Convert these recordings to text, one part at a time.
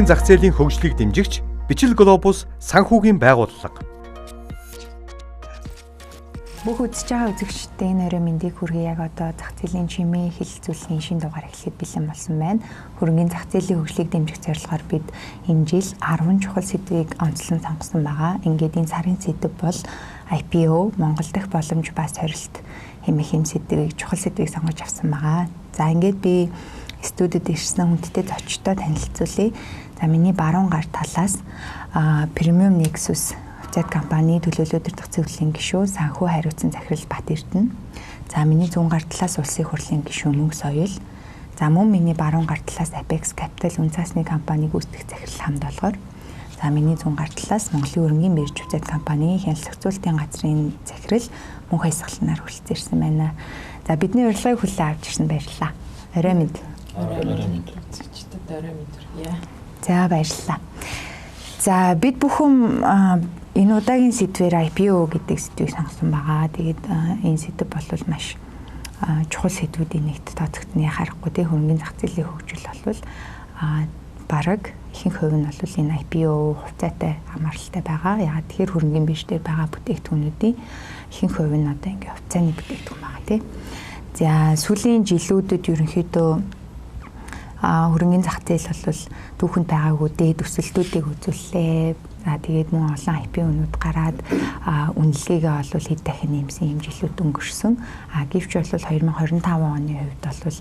Хөрөнгийн зах зээлийн хөгжлийг дэмжигч Бичил Глобус санхүүгийн байгууллага. Бүх үзэж байгаа үзэгчдэд энэ орой мэндийг хүргэе. Яг одоо зах зээлийн чимээ хэлэлцүүлэхийн шинэ дугаар эхлэхэд бэлэн болсон байна. Хөрөнгийн зах зээлийн хөгжлийг дэмжих зорилгоор бид энэ жил 10 чухал сэдвийг онцлон сонгосон байгаа. Ингээд энэ сарын сэдэв бол IPO, Монгол дахь боломж ба сорилт хэмээх юм сэдвийг, чухал сэдвийг сонгож авсан байгаа. За, ингээд би студид ирсэн хүндтэй зочдтой танилцуулъя. За, миний баруун гар талаас Premium Nexus хувьцаат компани төлөөлөл удирдах зөвлөлийн гишүүн, санхүү хариуцсан захирал Бат Эрдэнэ. За, миний зүүн гар талаас Улсын хурлын гишүүн Мөнх Соёл. За, мөн миний баруун гар талаас Apex Capital үнэ цаасны компаниг үүсгэх захирал Хамт Олгоор. За, миний зүүн гар талаас Монголын хөрөнгийн бирж хувьцаат компани хяналт зохицуултын газрын захирал Мөнх Хайсгалнаар хүрэлцэн ирсэн байна. За, бидний урилгыг хүлээн авч ирсэн баярлалаа. Орой мэнд. Орой мэнд. Үзэгчдэд орой мэнд хүргье. За, баярлалаа. За, бид бүхэн энэ удаагийн сэдвээр IPO гэдэг сэдвийг сонгосон байгаа. Тэгээд энэ сэдэв бол маш чухал сэдвүүдийн нэгт тооцогдсоны харахгүй тий, хөрөнгийн зах зээлийн хөгжил бол бараг ихэнх хувь нь бол энэ IPO хувьцаатай хамааралтай байгаа. Яагаад тэгэхээр хөрөнгийн бирж дээр байгаа бүтээгдэхүүнүүдийн ихэнх хувь нь одоо ингээ хувьцааны бүтээгдэхүүн байгаа тий. За, сүүлийн жилүүдэд ерөнхийдөө хөрөнгийн зах зээл бол түүхэнд байгаагүй дээд өсөлтүүдийг үзүүллээ. За, тэгээд мөн олон IPO-нууд гараад үнэлгээгээ бол хэд дахин нэмсэн юм жилүүд өнгөрсөн. Гэвч бол 2025 оны хувьд бол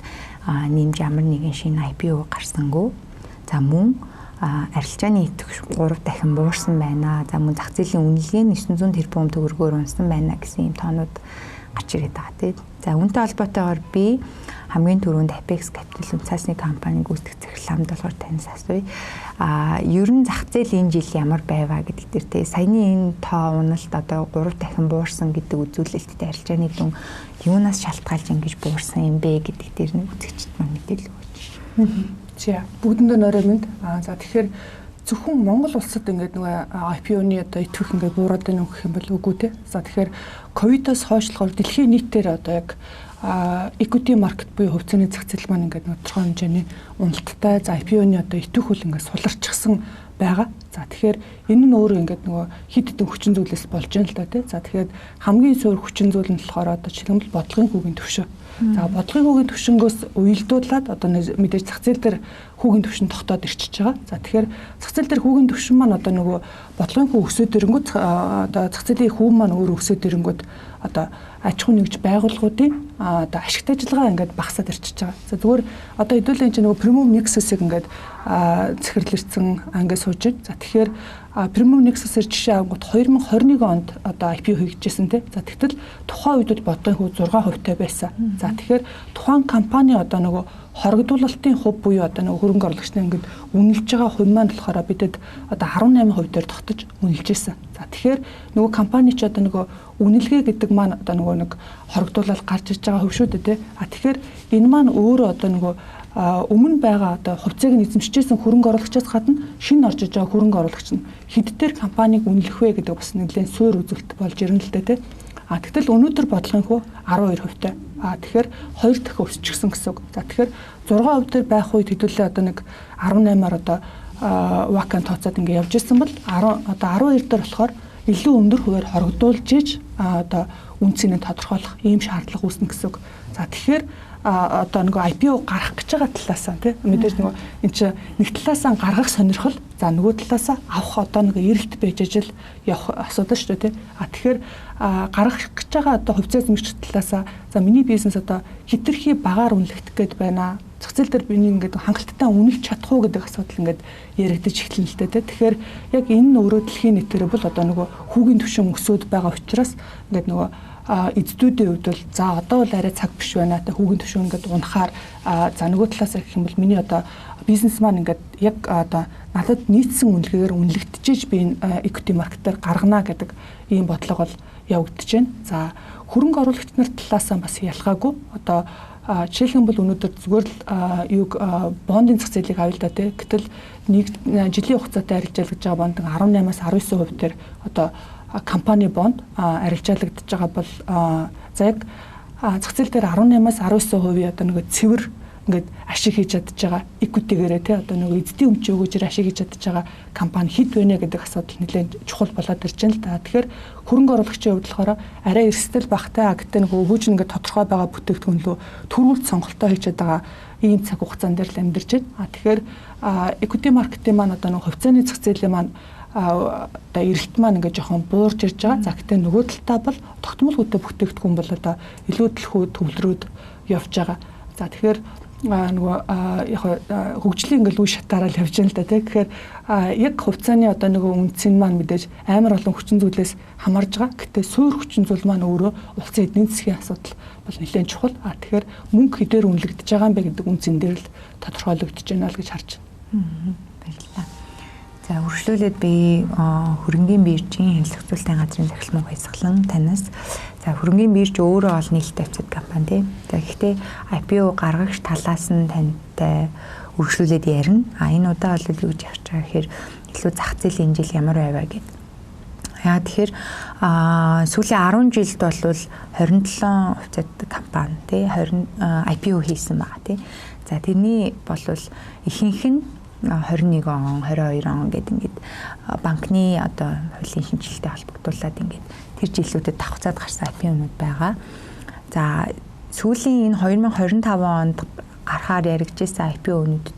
нэмж ямар нэгэн шинэ IPO гарсангүй. За, мөн арилжааны идэвх 3 дахин буурсан байна. За, мөн зах зээлийн үнэлгээ нь 900 тэрбум төгрөгөөр унсан байна гэсэн юм тоонууд гарч ирээд байгаа тий. За, үүнтэй холбоотойгоор би хамгийн түрүүнд Apex Capital үнэ цаасны компаниг үүсгэх захирал Хамт Олгоор танаас асууя. Ер нь зах зээл энэ жил ямар байваа гэдэг дээр тий, саяны энэ тоо уналт одоо 3 дахин буурсан гэдэг үзүүлэлттэй арилжааны дүн юунаас шалтгаалж ингэж буурсан юм бэ гэдэг дээр нэг үзэгчд маань мэдээлэл өгөөч. За, бүгдэндээ орой мэнд. За, тэгэхээр зөвхөн Монгол улсад ингээд нөгөө IPO-ны одоо идэвх ингээд буураад байна уу гэх юм бол үгүй те. За, тэгэхээр ковидоос хойш болохоор дэлхийн нийтээр одоо яг equity market буюу хувьцааны зах зээл маань ингээд тодорхой хэмжээний уналттай. За, IPO-ны одоо идэвх үл ингээд суларчихсан байгаа. За, тэгэхээр энэ нь өөрөө ингээд нөгөө хэд хэдэн хүчин зүйлээс болж байна л да тий. За, тэгэхээр хамгийн суурь хүчин зүйл нь болохоор одоо жишээлбэл бодлогын хүүгийн түвшин. За, бодлогын хүүгийн түвшингөөс уялдуулаад одоо мэдээж зах зээл дээр хүүгийн түвшин тогтоод ирчихэж байгаа. За, тэгэхээр зах зээл дээр хүүгийн түвшин маань одоо нөгөө бодлогын хүү өсөөд ирэнгүүт, одоо зах зээлийн хүү маань өөрөө өсөөд ирэнгүүт одоо аж ахуй нэгж байгууллагуудын одоо ашигт ажиллагаа ингээд багасаад ирчихэж байгаа. За, зүгээр одоо хэдүүлээ чинь нөгөө Premium Nexus-ыг ингээд захирал ирсэн, ингээд сууж байна. За, тэгэхээр Premium Nexus-ээр жишээ авангууд 2021 онд одоо IPO хийгдчихсэн тий. За, тэгтэл тухайн үед бол бодлогын хүү 6% байсан. За, тэгэхээр тухайн компани одоо нөгөө хорогдуулалтын хувь буюу одоо нөгөө хөрөнгө оруулагч нар ингээд үнэлж байгаа хувь маань болохоор бидэд одоо 18% дээр тогтож үнэлж байсан. За, тэгэхээр нөгөө компани ч одоо нөгөө үнэлгээ гэдэг маань одоо нөгөө нэг хорогдуулалт гарч ирж байгаа хувь шүү дээ тий. А тэгэхээр энэ маань өөрөө одоо нөгөө өмнө байгаа одоо хувьцааг нь эзэмшижсэн хөрөнгө оруулагчаас гадна шинэ орж иж байгаа хөрөнгө оруулагч нь хэд дээр компанийг үнэлэх вэ гэдэг бас нэлээд суур үзүүлэлт болж ирнэ л дээ тий. А тэгтэл өнөөдөр бодлогын хүү 12%-тай. А тэгэхээр 2 дахин өсчихсөн гэсэн үг. За, тэгэхээр 6% дээр байх үед хэдүүлээ одоо нэг 18-аар одоо WACC-ын тооцоод ингээ явж исэн бол 10, одоо 12 дээр болохоор илүү өндөр хувиар хорогдуулж иж одоо үнцнийг тодорхойлох ийм шаардлага үүснэ гэсэн үг. За, тэгэхээр одоо нөгөө IPO гаргах гэж байгаа талаасаа тий, мэдээж нөгөө эн чинь нэг талаасаа гаргах сонирхол, за, нөгөө талаасаа авах одоо нөгөө эрэлт байж ажил явах асуудал шүү дээ тий. А тэгэхээр гаргах гэж байгаа одоо хувьцаа эзэмшигч талаасаа, за, миний бизнес одоо хэтэрхий багаар үнэлэгдэх гээд байна, зах зээл дээр би ингээд хангалттай үнэлж чадах уу гэдэг асуудал ингээд яригдаж эхэлнэ л дээ тий. Тэгэхээр яг энэ нь өөрөө дэлхийн нийтээр бол одоо нөгөө хүүгийн түвшин өсөөд байгаа учраас ингээд нөгөө эздүүдийн хувьд бол, за, одоо бол арай цаг биш байна та, хүүгийн түвшин ингээд унахаар, за, нөгөө талаас гэх юм бол миний одоо бизнес маань ингээд яг одоо надад нийцсэн үнэлгээгээр үнэлэгдчихэж би энэ equity market дээр гаргана гэдэг ийм бодлого бол явагдаж байна. За, хөрөнгө оруулагч нар талаасаа бас ялгаагүй. Одоо жишээлх юм бол өнөөдөр зүгээр л юуг, бондын зах зээлийг авъя л да тий. Гэтэл нэг жилийн хугацаатай арилжаалагдж байгаа бонд 18-аас 19% дээр одоо компани бонд арилжаалагдж байгаа бол, за, яг зах зээл дээр 18-аас 19% одоо нэг цэвэр ингээд ашиг хийж чадж байгаа equity-гээрээ тий одоо нөгөө эзэдийн өмчөө өгөөжөр ашиг хийж чадж байгаа компани хэд вэ гэдэг асуудал нэлээд чухал болоод ирж байна л да. Тэгэхээр хөрөнгө оруулагчийн хувьд болохоор арай эрсдэл багтай, гэхдээ нөгөө өгөөж нь ингээд тодорхой байгаа бүтээгдэхүүн лөө төрүүлд сонголтоо хийж байгаа ийм цаг хугацаан дээр л амьдарч байна. А тэгэхээр equity market-ийн маань одоо нөгөө хувьцааны зах зээлийн маань одоо эрэлт маань ингээд жоохон буурч ирж байгаа. За гэхдээ нөгөө талдаа бол тогтмолгүйтэй бүтээгдэхүүн бол одоо илүү төлхөө төвлөрөөд явж байгаа. За тэгэхээр нөгөө яг хөгжлийн ингээл үе шатаараа л явж байна л да тий. Тэгэхээр яг хувьцааны одоо нөгөө үндсийн маань мэдээж амар олон хүчин зүйлээс хамаарж байгаа. Гэтэ суур хүчин зүйл маань өөрөө улсын эдийн засгийн асуудал бол нэлээд чухал. А тэгэхээр мөнгө хэдээр үнэлэгдэж байгаа юм бэ гэдэг үндсэн дээр л тодорхойлогдож байна л гэж харж байна. Баярлалаа. За үргэлжлүүлээд би хөрөнгийн биржийн хяналт газрын захирал Мөнх Баясгалан танаас за хөрөнгийн бирж өөрөө ол нээлттэй авцад компани тий. За гэхдээ IPO гаргагч талаас нь тантай үргэлжлүүлээд ярина. А энэ удаа бол юу гэж ярьж байгаа гэхээр илүү зах зээл энэ жил ямар байваа гэд. Яа тэгэхээр сүүлийн 10 жилд бол 27 хувьцаат компани тий 20 IPO хийсэн байгаа тий. За тэрний бол ихэнх нь 21 он, 22 он гэдэг ингээд банкны одоо хуулийн шинжилгээтэй холбогдуулаад ингээд тэр жилүүдэд давхцаад гарсан IPO-нууд байгаа. За сүүлийн энэ 2025 онд гарахаар яригдчихсан IPO-нуудад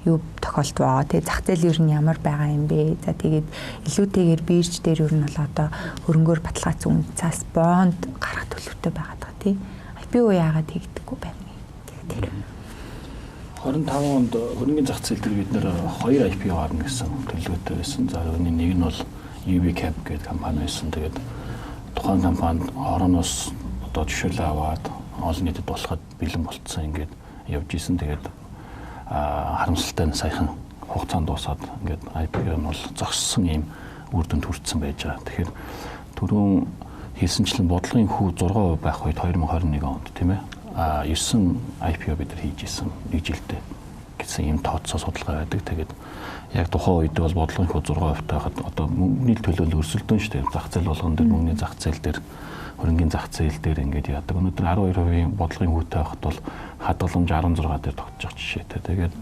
юу тохиолдвоо тий зах зээл ер нь ямар байгаа юм бэ? За тэгээд илүүтэйгээр бирж дээр ер нь бол одоо хөрөнгөөр баталгаажсан үнцаас бонд гарах төлөвтэй байгаа даа тий. IPO яагаад хийгдэхгүй байна гэх тэр. 25 онд хөрөнгийн зах зээл дээр бид нэр 2 IPO гарна гэсэн төлөвлөгөөтэй байсан. За үүний нэг нь бол UB Cap гэдэг компани байсан. Тэгээд тухайн компанид хорооноос одоо зөвшөөрлөө аваад олон нийтэд болоход бэлэн болцсон ингээд явж исэн. Тэгээд харамсалтай нь саяхан хугацаанд дуусаад ингээд IPO нь бол зогссон ийм үр дүнд хүрсэн байж байгаа. Тэгэхээр түрүүн хэлсэнчлэн бодлогын хүү 6% байх үед 2021 онд тийм ээ 9 IPO бид нар хийж исэн нэг жилдээ гэсэн ийм тооцоо судалгаа байдаг. Тэгээд яг тухайн үед бол бодлогын хүү 6% байхад одоо мөнгөний төлөөлөл өрсөлдөөн шүү дээ. Зах зээл болгон дээр мөнгөний зах зээл дээр хөрөнгийн зах зээл дээр ингээд яадаг. Өнөөдөр 12% бодлогын хүүтэй байхад бол хадгаламж 16 дээр тогтож байгаа жишээтэй. Тэгээд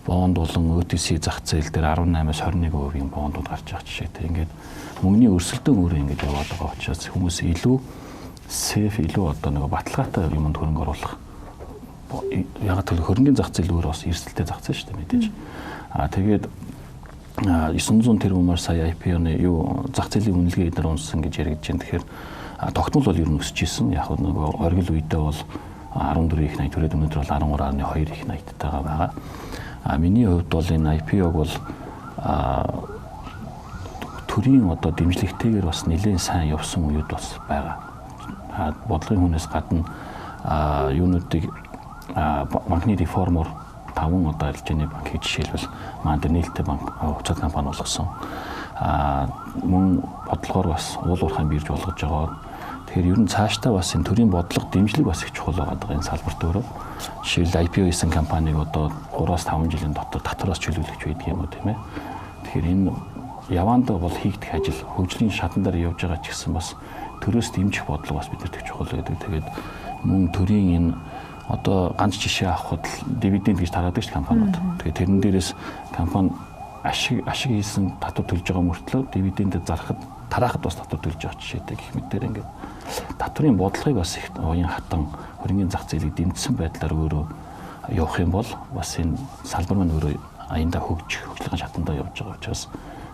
бонд болон OTC зах зээл дээр 18-аас 21% бондууд гарч байгаа жишээтэй. Ингээд мөнгөний өрсөлдөөн өөрөө ингээд яваад байгаа учраас хүмүүс илүү сейф илүү одоо нэг баталгаатай юмд хөрөнгө оруулах. Яг тэр хөрөнгийн зах зээл өөр бас эрсдэлтэй зах зээл шүү дээ мэдээж. Аа тэгээд 900 тэрбумаар сая IPO-ны юу зах зээлийн үнэлгээ эдгээр унсан гэж яригдж байна. Тэгэхээр тогтмол бол ер нь өсөж исэн. Яг нөгөө оргил үедээ бол 14 их 80 түрээд өнөөдөр бол 13.2 их 80-тайгаа байгаа. А миний хувьд бол энэ IPO-г бол төрийн одоо дэмжлэгтэйгээр бас нэлээд сайн явсан үеуд бас байгаа. Бодлогын хүнээс гадна юунуудыг банкны реформоор 5 одоо арилжааны банкыг жишээлбэл маань дээр нээлттэй банк хувьцаат компани болгосон. Мөн бодлогоор бас уул уурхайн бирж болгож байгаа. Тэгэхээр ер нь цаашдаа бас энэ төрийн бодлого дэмжлэг бас их чухал байгаа энэ салбарт өөрөө. Жишээлбэл IPO хийсэн компаниг одоо 3-5 жилийн дотор татвараас чөлөөлөх байдаг юм уу тийм ээ. Тэгэхээр энэ яваандаа бол хийгдэх ажил хөгжлийн шатан дээр явж байгаа ч гэсэн бас төрөөс дэмжих бодлого бас бид нарт их чухал байдаг. Тэгээд мөн төрийн энэ одоо ганц жишээ авахад дивиденд гэж тараадаг ш компаниуд. Тэгээд тэрэн дээрээс компани ашиг хийсэн татвар төлж байгаа мөртлөө дивидендэд зарахад тараахад бас татвар төлж байгаа жишээтэй гэх мэтээр ингээд татварын бодлогыг бас их уян хатан хөрөнгийн зах зээлийг дэмжсэн байдлаар өөрөө явах юм бол бас энэ салбар маань өөрөө аяндаа хөгжих хөгжлийн шатандаа явж байгаа учраас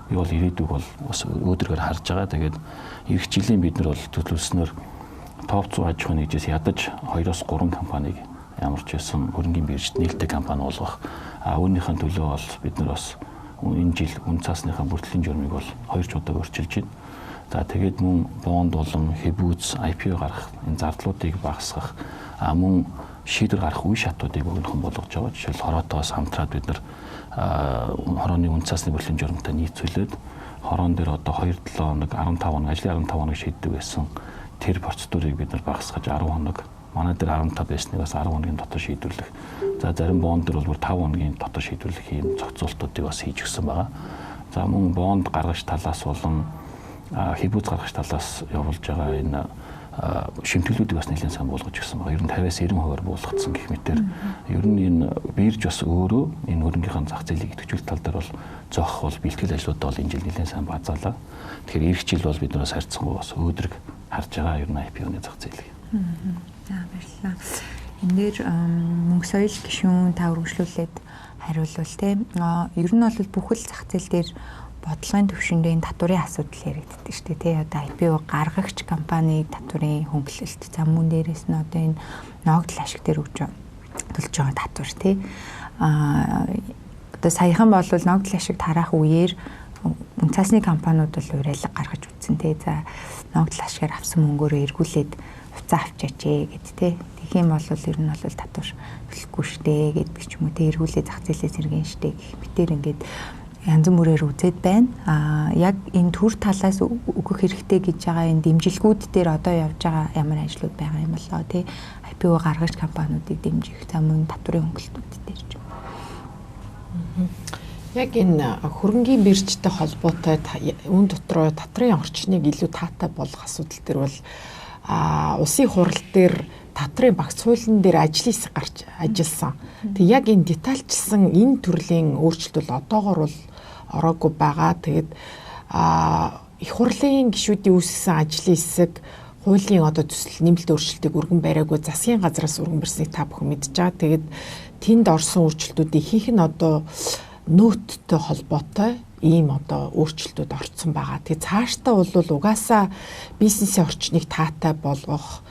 би бол ирээдүйг бол бас өөдрөгөр харж байгаа. Тэгээд эх жилийн бид нар бол төлөвлөснөөр топ 100 аж ахуйн нэгжээс ядаж 2-3 компанийг ямар ч байсан хөрөнгийн биржид нээлттэй компани болгох. А үүнийхэн төлөө бол бид нар бас энэ жил үн цаасныхаа бүртгэлийн журмыг бол 2 ч удаа өөрчилж байна. За тэгээд мөн бонд болон хэбүүц IPO гаргах энэ зардлуудыг багасгах, а мөн шийдвэр гаргах үе шатуудыг богинохон болгож байгаа. Жишээл хороотойгоос хамтраад бид нар хорооны үн цаасны бүртгэлийн журамтай нийцүүлээд хороон дээр одоо 2-7 хоног, 15 хоног, ажлын 15 хоног шийддэг байсан тэр процедурыг бид нар багасгаж 10 хоног, манай дээр 15 байсныг бас 10 хоногийн дотор шийдвэрлэх. За зарим бонд дээр бол бүр 5 хоногийн дотор шийдвэрлэх ийм зохицуултуудыг бас хийж өгсөн байгаа. За мөн бонд гаргах талаас болон хэбүүц гаргах талаас явуулж байгаа энэ шимтгэлүүдийг бас нэлээд сайн буулгаж гисэн байгаа. Ер нь 50-аас 90% буулгацсан гэх мэтэр ер нь энэ бирж бас өөрөө энэ хөрөнгөний зах зээлийг идэвхжүүлэх тал дээр бол зохих бол бэлтгэл ажлуудаа бол энэ жил нэлээд сайн базаалаа. Тэгэхээр эх жил бол бид нараас харьцангуй бас өөдрөг харж байгаа ер нь IPO-ны зах зээлийг. За баярлалаа. Энэ дээр мөнгө соёл гишүүн та үргэлжлүүлээд хариулвал те. Ер нь бол бүхэл зах зээл дээр бодлогын төвшөндөө энэ татварын асуудал яригддаг шүү дээ тий. Одоо IPO гаргагч компани татварын хөнгөлөлт. За мөн дээрээс нь одоо энэ ногдол ашиг дээр өгч төлж байгаа татвар тий. Одоо саяхан бол ногдол ашиг тараах үеэр үн цаасны компаниуд бол уриалга гаргаж үтсэн тий. За ногдол ашигаар авсан мөнгөөрөө эргүүлээд хувьцаа авчаач гэд тий. Тэгэх юм бол ер нь бол татвар төлөхгүй штэ гэдэг ч юм уу тий. Эргүүлээ зах зээлээс иргэн штэ гэх мэтэр ингээд янз бүрээр үзээд байна. Яг энэ төр талаас өгөх хэрэгтэй гэж байгаа энэ дэмжлэгүүд дээр одоо явж байгаа ямар ажлууд байгаа юм болоо тий. IPO гаргагч компаниудыг дэмжих, за мөн татварын хөнгөлөлтүүд дээр ч юм. Яг энэ хөрөнгийн биржтэй холбоотой үн дотроо татрын орчныг илүү таатай болгох асуудал дээр бол улсын хурал дээр татрын багц хуулийн дээр ажил хэсэг гарч ажилласан. Тэг яг энэ детальчилсан энэ төрлийн өөрчлөлт бол одоогор бол ороогүй байгаа. Тэгээд их хурлын гишүүдийн үүсгэсэн ажлын хэсэг хуулийн одоо төсөл нэмэлт өөрчлөлтийг өргөн бариагүй засгийн газраас өргөн барьсныг та бүхэн мэдж байгаа. Тэгээд тэнд орсон өөрчлөлтүүдийн ихэнх нь одоо нөөттэй холбоотой ийм одоо өөрчлөлтүүд орцсон байгаа. Тэгээ цаашдаа бол угаасаа бизнесийн орчныг таатай болгох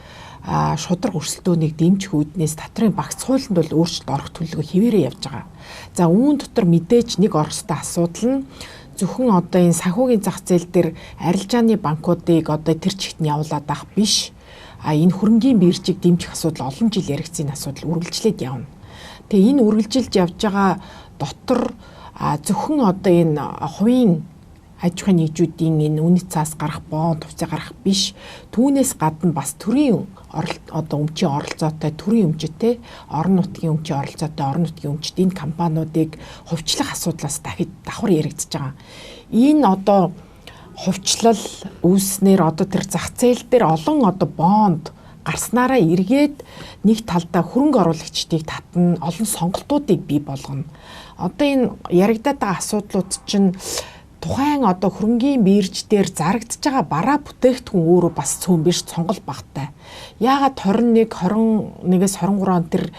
шударга өрсөлдөөнийг дэмжих үүднээс татрын багц хуулинд бол өөрчлөлт орох төлөвлөгөө хэвээрээ явж байгаа. За үүн дотор мэдээж нэг орох ёстой асуудал нь зөвхөн одоо энэ санхүүгийн зах зээл дээр арилжааны банкуудыг одоо тэр чигт нь явуулаад авах биш. Энэ хөрөнгийн биржийг дэмжих асуудал олон жил яригдсан асуудал үргэлжлээд явна. Тэгээ энэ үргэлжилж явж байгаа дотор зөвхөн одоо энэ хувийн аж ахуйн нэгжүүдийн энэ үнэт цаас гарах бонд хувьцаа гарах биш. Түүнээс гадна бас төрийн одоо өмчийн оролцоотой төрийн өмчтэй орон нутгийн өмчийн оролцоотой орон нутгийн өмчт энэ компаниудыг хувьчлах асуудлаас дахид давхар яригдж байгаа. Энэ одоо хувьчлал үүснээр одоо тэр зах зээл дээр олон одоо бонд гарснараа эргээд нэг талдаа хөрөнгө оруулагчдыг татна, олон сонголтуудыг бий болгоно. Одоо энэ яригадаад байгаа асуудлууд чинь тухайн одоо хөрөнгийн бирж дээр зарагдж байгаа бараа бүтээгдэхүүн өөрөө бас цөөн биш сонголт багтай. Яагаад 21, 21-ээс 23 он тэр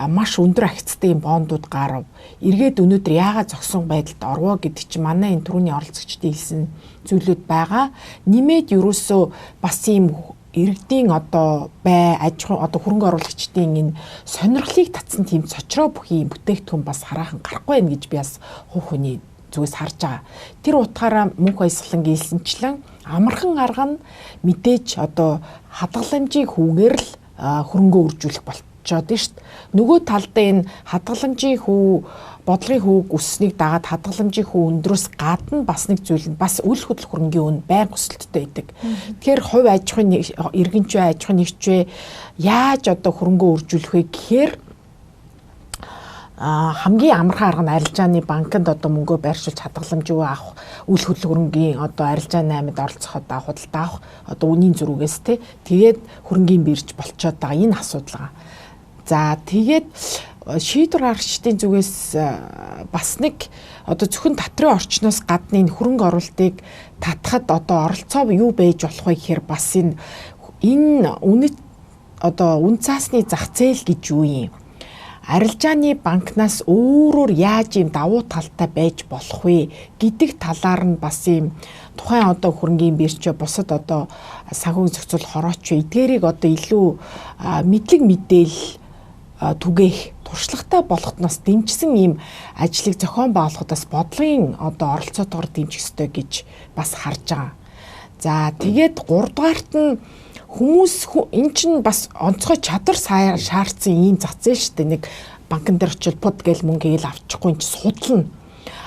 маш өндөр ахицтай юм бондууд гарав. Эргээд өнөөдөр яагаад зогсон байдалд орвоо гэдэг чинь манай энэ түрүүний оролцогчдын хэлсэн зүйлүүд байгаа. Нэмээд ерөөсөө бас ийм иргэдийн одоо бай аж ахуй одоо хөрөнгө оруулагчдын энэ сонирхлыг татсан тийм цочроо бүхий бүтээгдэхүүн бас хараахан гарахгүй байх гэж би бас хувь хүний зүгээс харж байгаа. Тэр утгаараа мөнх баясгалан гэлсэнчлэн амархан арга нь мэдээж одоо хадгаламжийг хүүгээр л хөрөнгөө үржүүлэх болчоод нь шүү дээ. Нөгөө талдаа энэ хадгаламжийн хүү бодлогын хүүг өссөнийг дагаад хадгаламжийн хүү өндрөөс гадна бас нэг зүйл нь бас үл хөдлөх хөрөнгийн үн байнга өсөлттэй байдаг. Тэгэхээр хувь аж ахуйн иргэнч бай, аж ахуйн нэгч бай яаж одоо хөрөнгөө үржүүлэх вэ гэхээр хамгийн амархан арга нь арилжааны банкнд одоо мөнгөө байршуулж хадгаламжгүй авах, үл хөдлөх хөрөнгийн одоо арилжааны аймад оролцоход худалдаа авах одоо үнийн зөрүүгээс те тэгээд хөрөнгийн бирж болчоод байгаа энэ асуудал байгаа. За тэгээд шийдвэр гаргагчдын зүгээс бас нэг одоо зөвхөн татрын орчноос гадна энэ хөрөнгө оруулалтыг татхад одоо оролцоо юу байж болох вэ гэхээр бас энэ үнэт одоо үн цаасны зах зээл гэж юу юм? Арилжааны банкнаас өөрөөр яаж ийм давуу талтай байж болох вэ гэдэг талаар нь бас ийм тухайн одоо хөрөнгийн биржээ бусад одоо санхүүгийн зохицуул хорооч эдгээрийг одоо илүү мэдлэг мэдээлэл түгээх туршлагатай болохдноос дэмжсэн ийм ажлыг зохион байгуулахад бас бодлогын одоо оролцоотойгоор дэмжих ёстой гэж бас харж байгаа. За тэгээд гуравдугаарт нь хүмүүс эн чинь бас онцгой чадвар шаардсан ийм зах зээл шүү дээ. Нэг банкн дээр очил пуд гээл мөнгө гээл авчихгүй эн чинь судлана.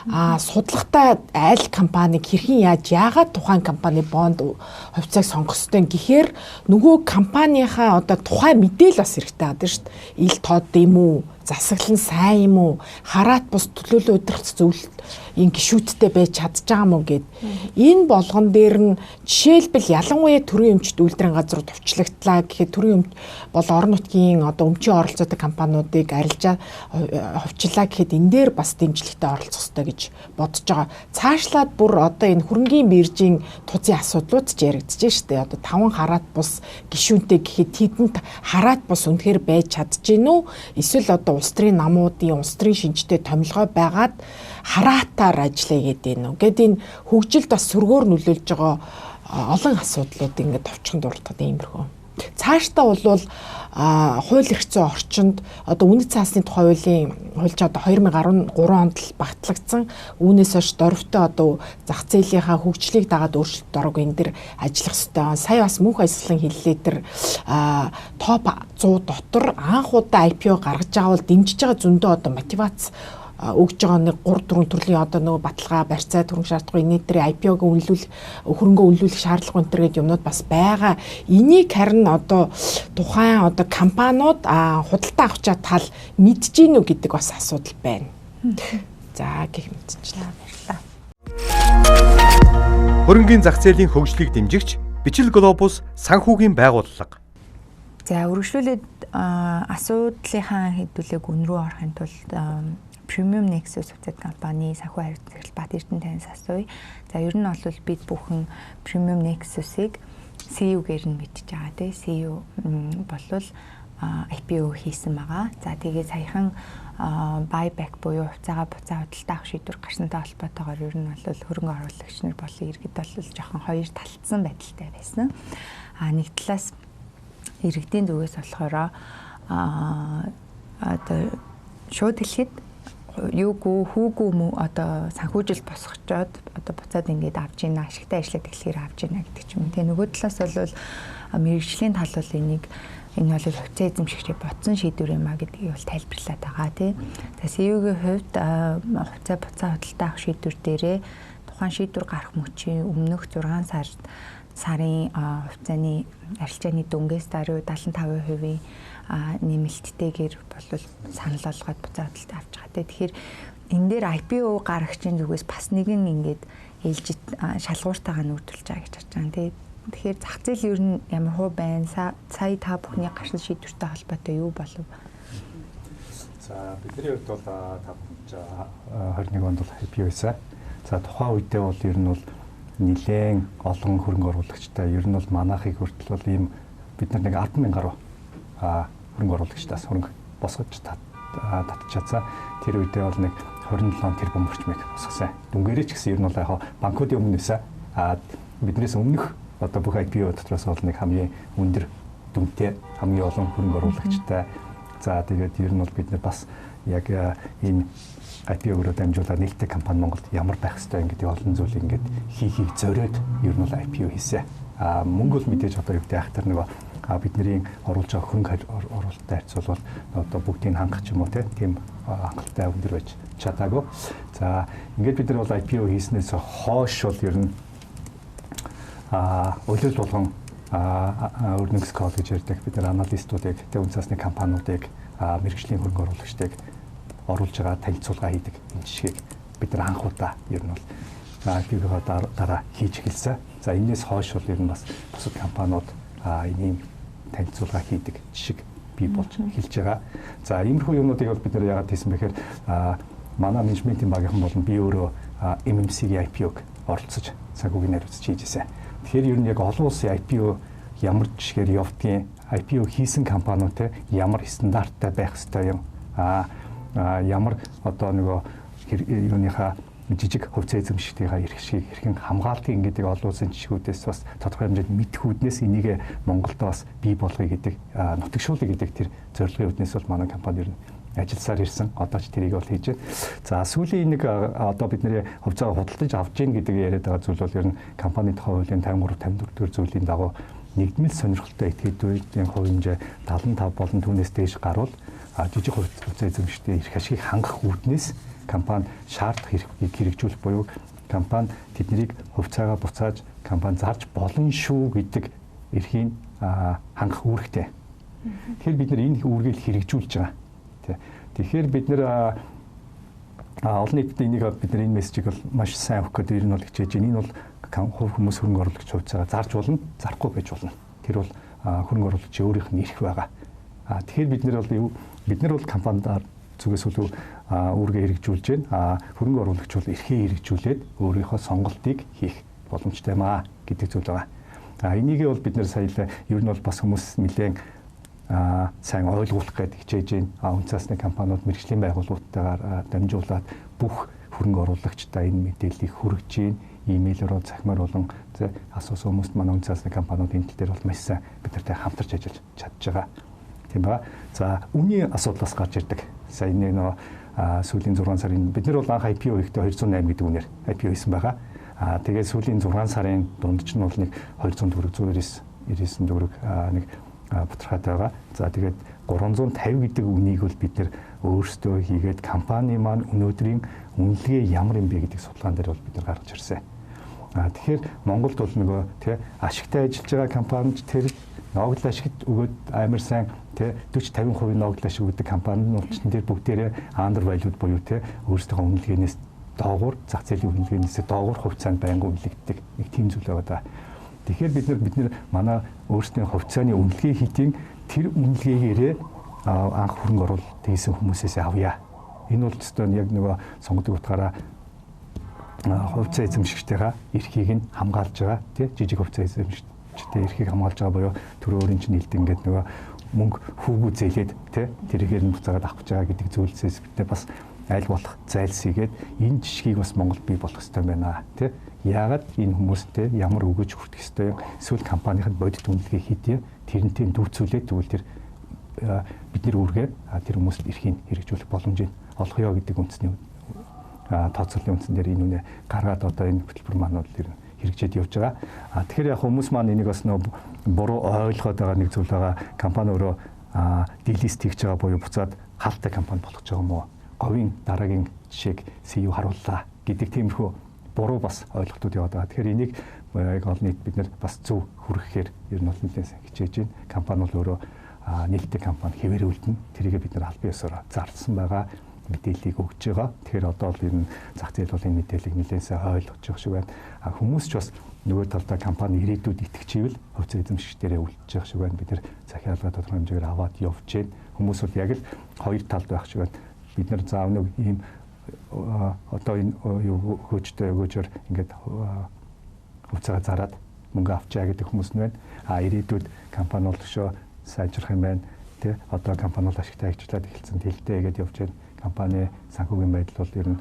Судлахтаа аль компаниг хэрхэн яаж яагаад тухайн компани бонд хувьцааг сонгох ёстой гэхээр нөгөө компанийнхаа одоо тухайн мэдээлэл бас хэрэгтэй байдаг шүү дээ. Ил тод юм уу? Засаглал нь сайн юм уу? Хараат бус төлөөлөл удирдах зөвлөлт энэ гишүүдтэй байж чадж байгаа мó гэд. Энэ болгон дээр нь жишээлбэл ялангуяа төрийн өмчт үйлдвэрийн газрууд товчлогдлаа гэхэд төрийн өмч бол орон нутгийн одоо өмчийн оролцоотой компаниудыг арилжаа ховчлаа гэхэд энэ дээр бас дэмжлэгтэй оролцох ёстой гэж бодож байгаа. Цаашлаад бүр одоо энэ хөрөнгийн биржийн тузын асуудлууд ч яригдж штэ. Одоо 5 хараат бус гишүүнтэй гэхэд тэдэнд хараат бус үнэхээр байж чадж гин үү? Эсвэл одоо улс төрийн намуудын улс төрийн шинжтэй томилгоо байгаад хараатаар ажиллая гэдэг нь үү? Гэт энэ хөгжилд бас сөргөөр нөлөөлж байгаа олон асуудлууд ингээд товчхон дурдахад иймэрхүү. Цаашдаа бол хууль эрх зүйн орчинд одоо үнэт цаасны тухай хуулийн хуульч одоо 2013 онд л багтлагдсан. Үүнээс хойш дорвтой одоо зах зээлийнхаа хөгжлийг дагаад өөрчлөлт орог энэ дэр ажиллах ёстой. Сая бас мөнх ажиллан хэллээ тэр топ 100 дотор анх удаа IPO гаргаж байгаа бол дэмжиж байгаа зөндөө одоо мотивац өгж байгаа нэг 3 4 төрлийн одоо нөгөө баталгаа барьцаа төрөн шаардлагагүй энэ төрлийн IPO-г үнэлүүл хөрөнгөө үнэлүүлэх шаардлага энэ төр гэдэг юмнууд бас байгаа. Энийг харин одоо тухайн одоо компаниуд худалдаа авч тал мэдж гин үү гэдэг бас асуудал байна. За гэх мэтчлээ. Баярлалаа. Хөрөнгийн зах зээлийн хөгжлийг дэмжигч Бичил Глобус санхүүгийн байгууллага. За үргэлжлүүлээд асуудлынхаа хэдүүлэг үн рүү орохын тулд Premium Nexus хувьцаат компани санхүү хариуцсан захирал Бат Эрдэнэ танаас асууя. За ер нь бол бид бүхэн Premium Nexus-ыг CU-гээр нь мэдж байгаа тий. CU болвол IPO хийсэн байгаа. За тэгээ саяхан buyback буюу хувьцаагаа буцаа худалдаа авах шийдвэр гарсантай холбоотойгоор ер нь бол хөрөнгө оруулагч нар болон иргэд бол жоохон хоёр талтсан байдалтай байсан. А нэг талаас иргэдийн зүгээс болохоор одоо шууд хэлэхэд юугүй хүүгүй одоо санхүүжил босгочоод одоо буцаад ингээд авч ийна ашигтай ажиллаад эхлэхээр авч ийна гэдэг ч юм. Тэгээ нөгөө талаас бол мэрэгжлийн тал бол энийг энэ бол хувьцаа эзэмшигчид бодсон шийдвэр юм а гэдгийг бол тайлбарлаад байгаа тий. За CU-гийн хувьд хувьцаа буцаа худалдаа авах шийдвэр дээрээ тухайн шийдвэр гарах мөчийн өмнөх 6 сарын хувьцааны арилжааны дүнгээс даруй 75% нэмэлттэйгээр бол санал болгоод буцаа худалдаа авч байгаа. Тэгэхээр энэ дээр IPO гаргагчийн зүгээс бас нэгэн ингээд ээлжид шалгууртайгаа нүүдэлж байгаа гэж харж байгаа. Тэ. Тэгэхээр зах зээл ер нь ямар хуу байна? Сая та бүхний гарсан шийдвэртэй холбоотой юу болов? За бидний хувьд бол та бүхэн 21 онд бол IPO хийсэн. За тухайн үедээ бол ер нь бол нэлээд олон хөрөнгө оруулагчтай ер нь бол манайхыг хүртэл бол ийм бид нар нэг 10,000 гаруй хөрөнгө оруулагчдаас хөрөнгө босгож татчихсан. Тэр үедээ бол нэг 27 тэрбум орчмыг босгосон. Дүнгээрээ ч гэсэн ер нь бол яг банкуудын өмнө байсан. Биднээс өмнөх одоо бүх IPO дотроос бол нэг хамгийн өндөр дүнтэй, хамгийн олон хөрөнгө оруулагчтай. За тэгээд ер нь бол бид нар бас яг энэ IPO-гоор дамжуулаад нээлттэй компани Монголд ямар байх ёстой гэдэг олон зүйл ингээд хийхийг зориод ер нь бол IPO хийсэн. Мөнгө бол мэдээж одоо юу гэдэг ахтар нөгөө бидний оруулж байгаа хөрөнгө оруулалттай харьцуулбал одоо бүгдийг хангах ч юм уу тийм хангалттай өндөр байж чадаагүй. За ингээд бид нар бол IPO хийснээс хойш бол ер нь улирал болгон earnings call гэж ярьдаг. Бид нар аналистуудыг, тэг үнэ цаасны компаниудыг, мэргэжлийн хөрөнгө оруулагчдыг оруулж байгаа танилцуулга хийдэг энэ жишгийг бид нар анх удаа ер нь бол IPO-гийн дараа хийж эхэлсэн. За энэс хойш бол ер нь бас бусад компаниуд ийм танилцуулга хийдэг жишг бий болж эхэлж байгаа. За иймэрхүү юмнуудыг бол бид нар яагаад хийсэн бэ гэхээр манай менежментийн багийнхан болон би өөрөө MMC-ийн IPO-г оролцож санхүүгийн хариуцж хийж ирсэн. Тэгэхээр ер нь яг олон улсын IPO ямар жишгээр явдгийн, IPO хийсэн компаниудтай ямар стандарттай байх ёстой юм, ямар одоо нөгөө юуныхаа жижиг хувьцаа эзэмшигчдийнхаа эрх ашгийг хэрхэн хамгаалдаг гэдэг олон улсын жишгүүдээс бас тодорхой хэмжээнд мэдэх үүднээс энийг Монголд бас бий болгоё гэдэг, нутагшуулъя гэдэг тэр зорилгын үүднээс бол манай компани ер нь ажилласаар ирсэн. Одоо ч тэрийг бол хийж байна. За сүүлийн нэг одоо бидний хувьцаагаа худалдаж авч гин гэдэг яриад байгаа зүйл бол ер нь компани тухай хуулийн 53 54 дэх зүйлийн дагуу нэгдмэл сонирхолтой этгээдүүдийн хувь хэмжээ 75 болон түүнээс дээш гарвал жижиг хувьцаа эзэмшигчдийн эрх ашигыг хангах үүднээс компани шаардах эрхийг хэрэгжүүлэх буюу компани тэднийг хувьцаагаа буцааж компани зарж болно шүү гэдэг эрхийг хангах үүрэгтэй. Тэгэхээр бид нар энэ үүргийг хэрэгжүүлж байгаа. Тэгэхээр бид нэр Олон нийтэд энийг бид нар энэ мессежийг бол маш сайн өгөх гэдэг ер нь бол хичээж байна. Энэ бол хувь хүмүүс хөрөнгө оруулагч хувьцаагаа зарж болно, зарахгүй байж болно. Тэр бол хөрөнгө оруулагчийн өөрийнх нь эрх байгаа. Тэгэхээр бид нар бол компанидаар зүгээс илүү үүргээ хэрэгжүүлж байна. Хөрөнгө оруулагч бол эрхээ хэрэгжүүлээд өөрийнхөө сонголтыг хийх боломжтой юм аа гэдэг зүйл байгаа. Энийг бол бид нар сая л ер нь бол бас хүмүүс нэлээд сайн ойлгуулах гээд хичээж байна. Үнэ цаасны компаниуд мэргэжлийн байгууллагуудтайгаар дамжуулаад бүх хөрөнгө оруулагчдаа энэ мэдээллийг хүргэж байна. Имэйлээр цахимаар болон асуусан хүмүүст манай үнэ цаасны компаниуд энэ тал дээр бол маш сайн бид нартай хамтарч ажиллаж чадж байгаа. Тийм ба. За, үнийн асуудлаас гарч ирдэг. Сая нэг нөгөө сүүлийн 6 сарын бид нар бол анх IPO хийхдээ 208 гэдэг үнээр IPO хийсэн байгаа. Тэгээд сүүлийн 6 сарын дунд чинь бол нэг 200 төгрөг 199 99 төгрөг нэг бутархаад байгаа. За, тэгээд 350 гэдэг үнийг бол бид нэр өөрсдөө хийгээд компани маань өнөөдрийн үнэлгээ ямар юм бэ гэдэг судалгаан дээр бол бид нар гаргаж ирсэн. Тэгэхээр Монголд бол нөгөө тий ашигтай ажиллаж байгаа компанид тэр ногдол ашигт өгөөд амар сайн тий 40 50% ногдол ашиг өгдөг компани нь улчин дээр бүгдээрээ undervalued буюу тий өөрсдийнхөө үнэлгээнээс доогуур зах зээлийн үнэлгээнээс доогуур хувьцаанд байнгын үнэлэгддэг нэг тийм зүйл байгаа даа. Тэгэхээр бид нар манай өөрсдийн хувьцааны үнэлгээ хийтийн тэр үнэлгээгээрээ анх хөрөнгө оруулалт хийсэн хүмүүсээс авъя. Энэ бол өстой яг нөгөө сонгодог утгаараа хувьцаа эзэмшигчдийнхаа эрхийг нь хамгаалж байгаа тий жижиг хувьцаа эзэмшигчдийн эрхийг хамгаалж байгаа буюу түрүү өөрийн чинь хэлдэг ингээд нөгөө мөнгө хүүгүү зээлээд тий тэрхээр нь буцаагаад авах гэж байгаа гэдэг зүйлсээс бид бас аль болох зайлсхийгээд энэ жишгийг бас Монголд бий болох ёстой байна тий. Яагаад энэ хүмүүстэй ямар өгөөж хүртэх ёстой юм, эсвэл компанийн бодит үнэлгээ хийдэ тэрнтэй дүүцүүлээд тэгвэл тэр бидний үүргээ тэр хүмүүст эрхийг хэрэгжүүлэх боломжийг олгоё гэдэг үндэсний тооцооллын үндсэн дээр энэ үнэ гаргаад одоо энэ хөтөлбөр маань бол ер нь хэрэгжээд явж байгаа. Тэгэхээр яг хүмүүс маань энийг бас нөө буруу ойлгоод байгаа нэг зүйл байгаа. Компани өөрөө делист хийж байгаа буюу буцаад хаалтай компани болгож байгаа юм уу? Говийн дараагийн жишээг CEO харууллаа гэдэг тиймэрхүү буруу бас ойлголтууд яваад байгаа. Тэгэхээр энийг яг олон нийт бид нар бас зөв хүргэхээр ер нь бол нэлээд хичээж байна. Компани бол өөрөө нээлттэй компани хэвээр үлдэнэ. Тэрийг бид нар албан ёсоор зарласан байгаа мэдээллийг өгч байгаа. Тэгэхээр одоо л ер нь зах зээл бол энэ мэдээллийг нэлээд сайн ойлгож байгаа шиг байна. Хүмүүс ч бас нөгөө талдаа компани ирээдүйд итгэжээвэл хувьцаа эзэмшигчдэрээ үлдэж байгаа шиг байна. Бид нар захиалга тодорхой хэмжээгээр аваад явж байна. Хүмүүс бол яг л хоёр талд байх шиг байна. Бид нар заав нэг ийм одоо энэ юу хөөжтэй өгөөжөр ингээд хувьцаагаа зараад мөнгө авчаа гэдэг хүмүүс нь байна. Ирээдүйд компани бол өшөө сайжрах юм байна. Тэ одоо компани бол ашигтай ажиллаад эхэлсэн тэлтэй гэдээ явж байна. Компани санхүүгийн байдал бол ер нь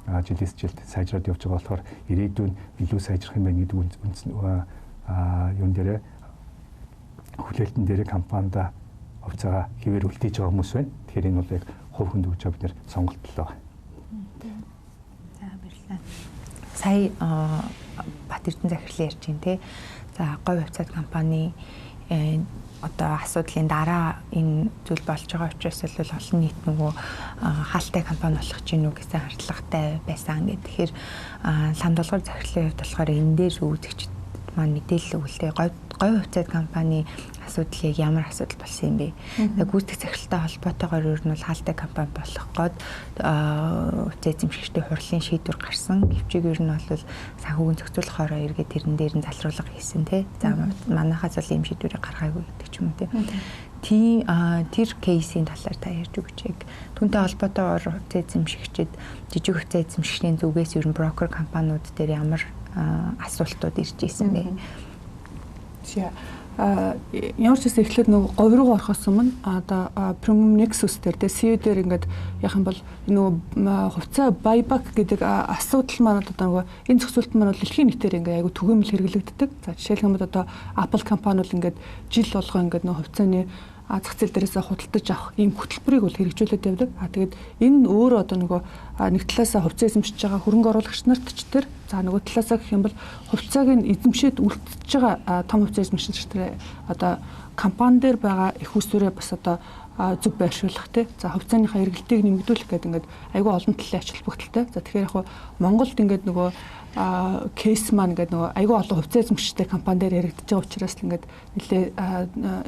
жилээс жилд сайжраад явж байгаа болохоор ирээдүйн илүү сайжрах юм байна гэдэг үндс юун дээрээ хүлээлтэн дээрээ компанида хувьцаагаа хэвээр үлдээж байгаа хүмүүс байна. Тэгэхээр энэ бол яг хувь хүнд өгч байгаа бид нэр сонголт л байна. За, баярлалаа. Сая Бат Эрдэнэ захирлын ярьж байна те. За, говь хувьцаат компани одоо асуудлын дараа энэ зүйл болж байгаа учраас бол олон нийт нөгөө хаалтай компани болох чинь үү гэсэн хардлагатай байсан гэх. Тэгэхээр лам долгор захирлын хувьд болохоор энэ дээр үзэгчд маань мэдээлэл өгөлтэй. Говь хувьцаат компани асуудлыг ямар асуудал болсон юм бэ? Гүйцэтгэх захиралтай холбоотойгоор ер нь бол хаалтай компани болох гээд хувьцаа эзэмшигчдийн хурлын шийдвэр гарсан. Гэвчийг ер нь бол санхүүгийн зохицуулахаараа эргээд тэрэн дээр нь залруулга хийсэн тий. За, манайхаас бол ийм шийдвэрийг гаргаагүй гэдэг ч юм уу тий. Тийм тэр кейсийн талаар та ярьж өгч яг. Түүнтэй холбоотойгоор хувьцаа эзэмшигчид жижиг хувьцаа эзэмшигчдийн зүгээс ер нь брокер компаниуд дээр ямар асуултууд ирж исэн бэ? Ямар ч гэсэн эхлээд нөгөө говь руу орохоос өмнө одоо Premium Nexus дээр тэ CEO дээр ингээд яах юм бол нөгөө хувьцаа buyback гэдэг асуудал маань одоо нөгөө энэ зохицуулалт маань бол дэлхийн нийтээр ингээд айгу түгээмэл хэрэглэгддэг. За, жишээлх юм бол одоо Apple компани бол ингээд жил болгоо ингээд нөгөө хувьцааны зах зээл дээрээс худалдаж авах ийм хөтөлбөрийг бол хэрэгжүүлээд явдаг. Тэгээд энэ нь өөрөө одоо нөгөө нэг талаасаа хувьцаа эзэмшиж байгаа хөрөнгө оруулагч нарт ч тэр за нөгөө талаасаа гэх юм бол хувьцааг нь эзэмшээд үлдчихэж байгаа том хувьцаа эзэмшигч нар одоо компани дээр байгаа их усүрээ бас одоо зөв байршуулах те. За хувьцааныхаа эргэлтийг нэмэгдүүлэх гэдэг ингээд айгүй олон талын ач холбогдолтой. За тэгэхээр яг Монголд ингээд нөгөө кейс маань ингээд нөгөө айгүй олон хувьцаа эзэмшигчтэй компани дээр яригдж байгаа учраас л ингээд нэлээ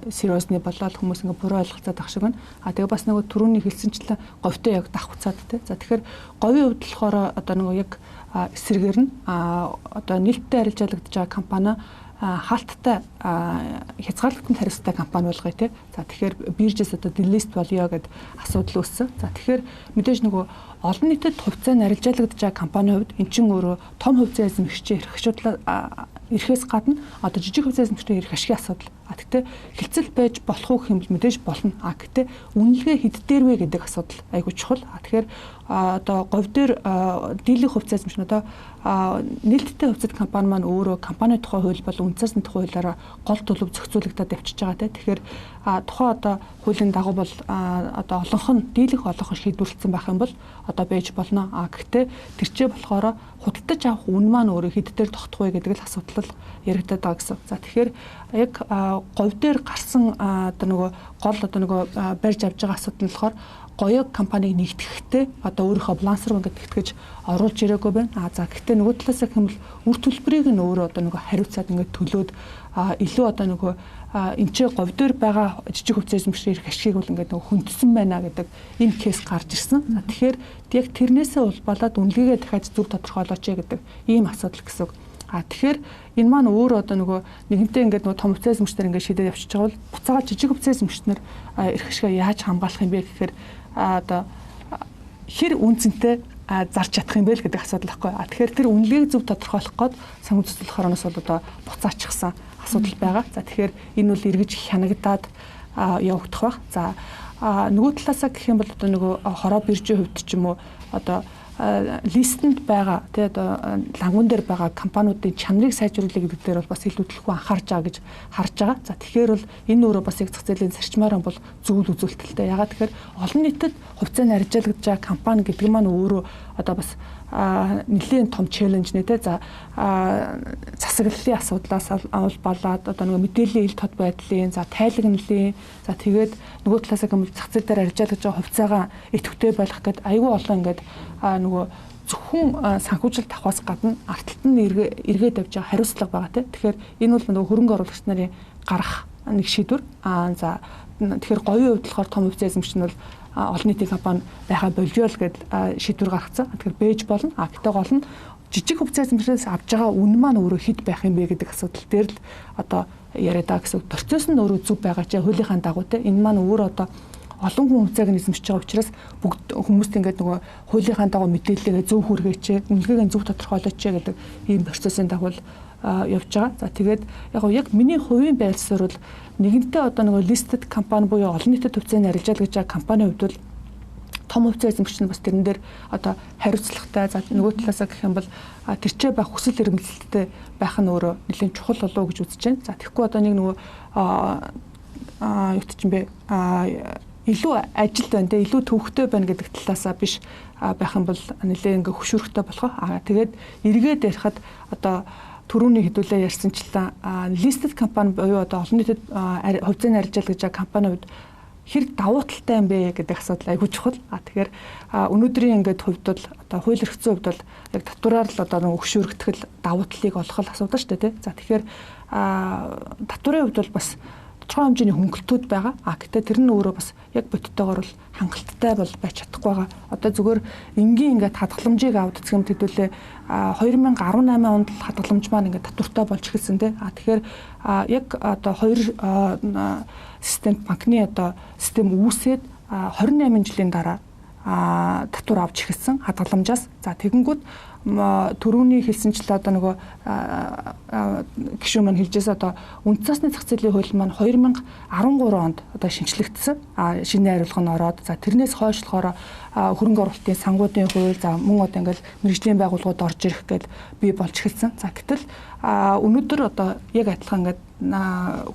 сериосны болоод хүмүүс ингээд буруу ойлголцоод ах шиг байна. А тэгээ бас нөгөө түрүүний хэлсэнчлэн говьтой яг давхцаад те. За тэгэхээр говийн хувьд болохоор одоо нөгөө яг эсрэгээр нь одоо нээлттэй арилжаалагдж байгаа компани хаалттай хязгаарлалтанд хариуцтай компани болгоё те. За тэгэхээр биржээс одоо делист болёо гэд асуудал үүссэн. За тэгэхээр мэдээж нөгөө олон нийтэд хувьцаа нь арилжаалагдж байгаа компанийн хувьд эн чинь өөрөө том хувьцаа эзэмшигчийн эрх ашуудлаа эрхээс гадна одоо жижиг хувьцаа эзэмшигчдийн эрх ашигын асуудал. А тэгтээ хилцэл байж болох уу гэх юм бол мэдээж болно. А гэтээ үнэлгээ хэд дээр вэ гэдэг асуудал айгүй чухал. А тэгэхээр одоо говь дээр дийлэнх хувьцаа эзэмшигч одоо нээлттэй хувьцаат компани маань өөрөө компани тухай хууль бол үнэ цасны тухай хуулиараа гол төлөв зохицуулагдаад явчихж байгаа те. Тэгэхээр тухайн одоо хуулийн дагуу бол одоо олонх нь дийлэнх олонх шийдвэрлэгдсэн байх юм бол одоо байж болно. А гэхдээ тэрчээ болохоор худалдаж авах үн маань өөрөө хэд дээр тогтох вэ гэдэг л асуудал яригдаад байгаа гэсэн. За тэгэхээр яг говь дээр гарсан одоо нөгөө гол одоо нөгөө барьж авч байгаа асуудал нь болохоор гоёг компаниг нэгтгэхдээ одоо өөрийнхөө баланс руу ингээд тэгтгэж оруулж ирээгүй байна. А за гэхдээ нөгөө талаас гэх юм бол үр төлбөрийг нь өөрөө одоо нөгөө хариуцаад ингээд төлөөд илүү одоо нөгөө энэ ч говь дээр байгаа жижиг хувьцаа эзэмшигчдийн эрх ашигыг бол ингээд нөгөө хүндсэн байна гэдэг энэ кейс гарч ирсэн. За тэгэхээр яг тэрнээсээ улбалаад үнэлгээгээ дахиад зөв тодорхойлооч гэдэг ийм асуудал гэсэн үг. А тэгэхээр энэ маань өөр одоо нөгөө нэгэнтээ ингээд нөгөө том хувьцаа эзэмшигчдэр ингээд шийдээд явчихж байгаа бол буцаагаад жижиг хувьцаа эзэмшигчдэр эрх ашигаа яаж хамгаалах юм бэ гэхээр одоо хэр үнцэнтэй зарч чадах юм бэ л гэдэг асуудал байхгүй. А тэгэхээр тэр үнэлгээг зөв тодорхойлох гээд санхүү зөвлөх хорооноос бол одоо буцаачихсан асуудал байгаа. За тэгэхээр энэ бол эргэж хянагдаад явагдах байх. За нөгөө талаасаа гэх юм бол одоо нөгөө хороо биржийн хувьд ч юм уу одоо листэнд байгаа тий одоо лангуун дээр байгаа компаниудын чанарыг сайжруулах гэдэг дээр бол бас илүү төлхөө анхаарч байгаа гэж харж байгаа. За тэгэхээр бол энэ өөрөө бас яг зах зээлийн зарчмаараа бол зөв үзүүлэлттэй. Ягаад тэгэхээр олон нийтэд хувьцааны арилжаалагдж байгаа компани гэдэг маань өөрөө одоо бас нэлээд том челленж нэ тэ. За засаглалын асуудлаас улбалаад одоо нөгөө мэдээллийн ил тод байдлын, за тайлагналын, за тэгээд нөгөө талаасаа гэмэл зах зээл дээр арилжаалагдж байгаа хувьцаагаа идэвхтэй байх гээд айгүй олон ингээд нөгөө зөвхөн санхүүжилт авахаас гадна арт талд нь эргээд явж байгаа хариуцлага байгаа тэ. Тэгэхээр энэ бол нөгөө хөрөнгө оруулагч нарын гарах нэг шийдвэр. За тэгэхээр говийн хувьд болохоор том хувьцаа эзэмшигч нь бол олон нийтийн компани байхаа болио л гэд шийдвэр гаргацсан. Тэгэхээр бэж болно. А гэтээ гол нь жижиг хувьцаа эзэмшигчдээс авж байгаа үн маань өөрөө хэд байх юм бэ гэдэг асуудал дээр л одоо яриад байгаа гэсэн. Процесс нь өөрөө зөв байгаа ч хуулийнхаа дагуу те. Энэ маань өөрөө одоо олон хүн хувьцааг нь эзэмшиж байгаа учраас бүгд хүмүүст ингээд нөгөө хуулийнхаа дагуу мэдээллийг зөв хүргээч, үнэлгээг зөв тодорхойлооч гэдэг ийм процессын дагуу явж байгаа. За тэгээд яг миний хувийн байр суурь бол нэгэнтээ одоо нөгөө listed компани буюу олон нийтэд хувьцааны арилжаалагдж байгаа компанийн хувьд бол том хувьцаа эзэмшигч нь бас тэрэн дээр одоо хариуцлагатай. За нөгөө талаасаа гэх юм бол тэрчээ байх хүсэл эрмэлзэлттэй байх нь өөрөө нэлээд чухал болов уу гэж үзэж байна. За тэгэхгүй одоо нэг нөгөө юу ч юм бэ илүү ажилд байна те, илүү төвхтэй байна гэдэг талаасаа биш байх юм бол нэлээд ингээ хөшүүрэгтэй болох. Аа тэгээд эргээд ярихад одоо түрүүний хэдүүлээ ярьсанчлан listed компани буюу одоо олон нийтэд хувьцааны арилжаалагдж байгаа компани хувьд хэр давуу талтай юм бэ гэдэг асуудал айгүй чухал. А тэгэхээр өнөөдрийн ингээд хувьд бол одоо хууль эрх зүйн хувьд бол яг татвараар л одоо нэг хөшүүрэгтгэл давуу талыг олох л асуудал шүү дээ тий. За тэгэхээр татварын хувьд бол бас тодорхой хэмжээний хөнгөлтүүд байгаа. А гэтээ тэр нь өөрөө бас яг бодтойгоор бол хангалттай бол байж чадахгүй байгаа. Одоо зүгээр энгийн ингээд хадгаламжийг аваад үзэх юм хэдүүлээ 2018 онд л хадгаламж маань ингээд татвартай болж эхэлсэн тий. А тэгэхээр яг одоо хоёр систем банкны одоо систем үүсээд 28 жилийн дараа татвар авч эхэлсэн хадгаламжаас. За тэгэнгүүт түрүүний хэлсэнчлээ одоо нөгөө гишүүн маань хэлжээс одоо үнэт цаасны зах зээлийн хууль маань 2013 онд одоо шинчлэгдсэн. Шинэ хариулга нь ороод за тэрнээс хойш болохоор хөрөнгө оруулалтын сангуудын хууль за мөн одоо ингээл мэргэжлийн байгууллагууд орж ирэх гээд бий болж эхэлсэн. За гэтэл өнөөдөр одоо яг адилхан ингээд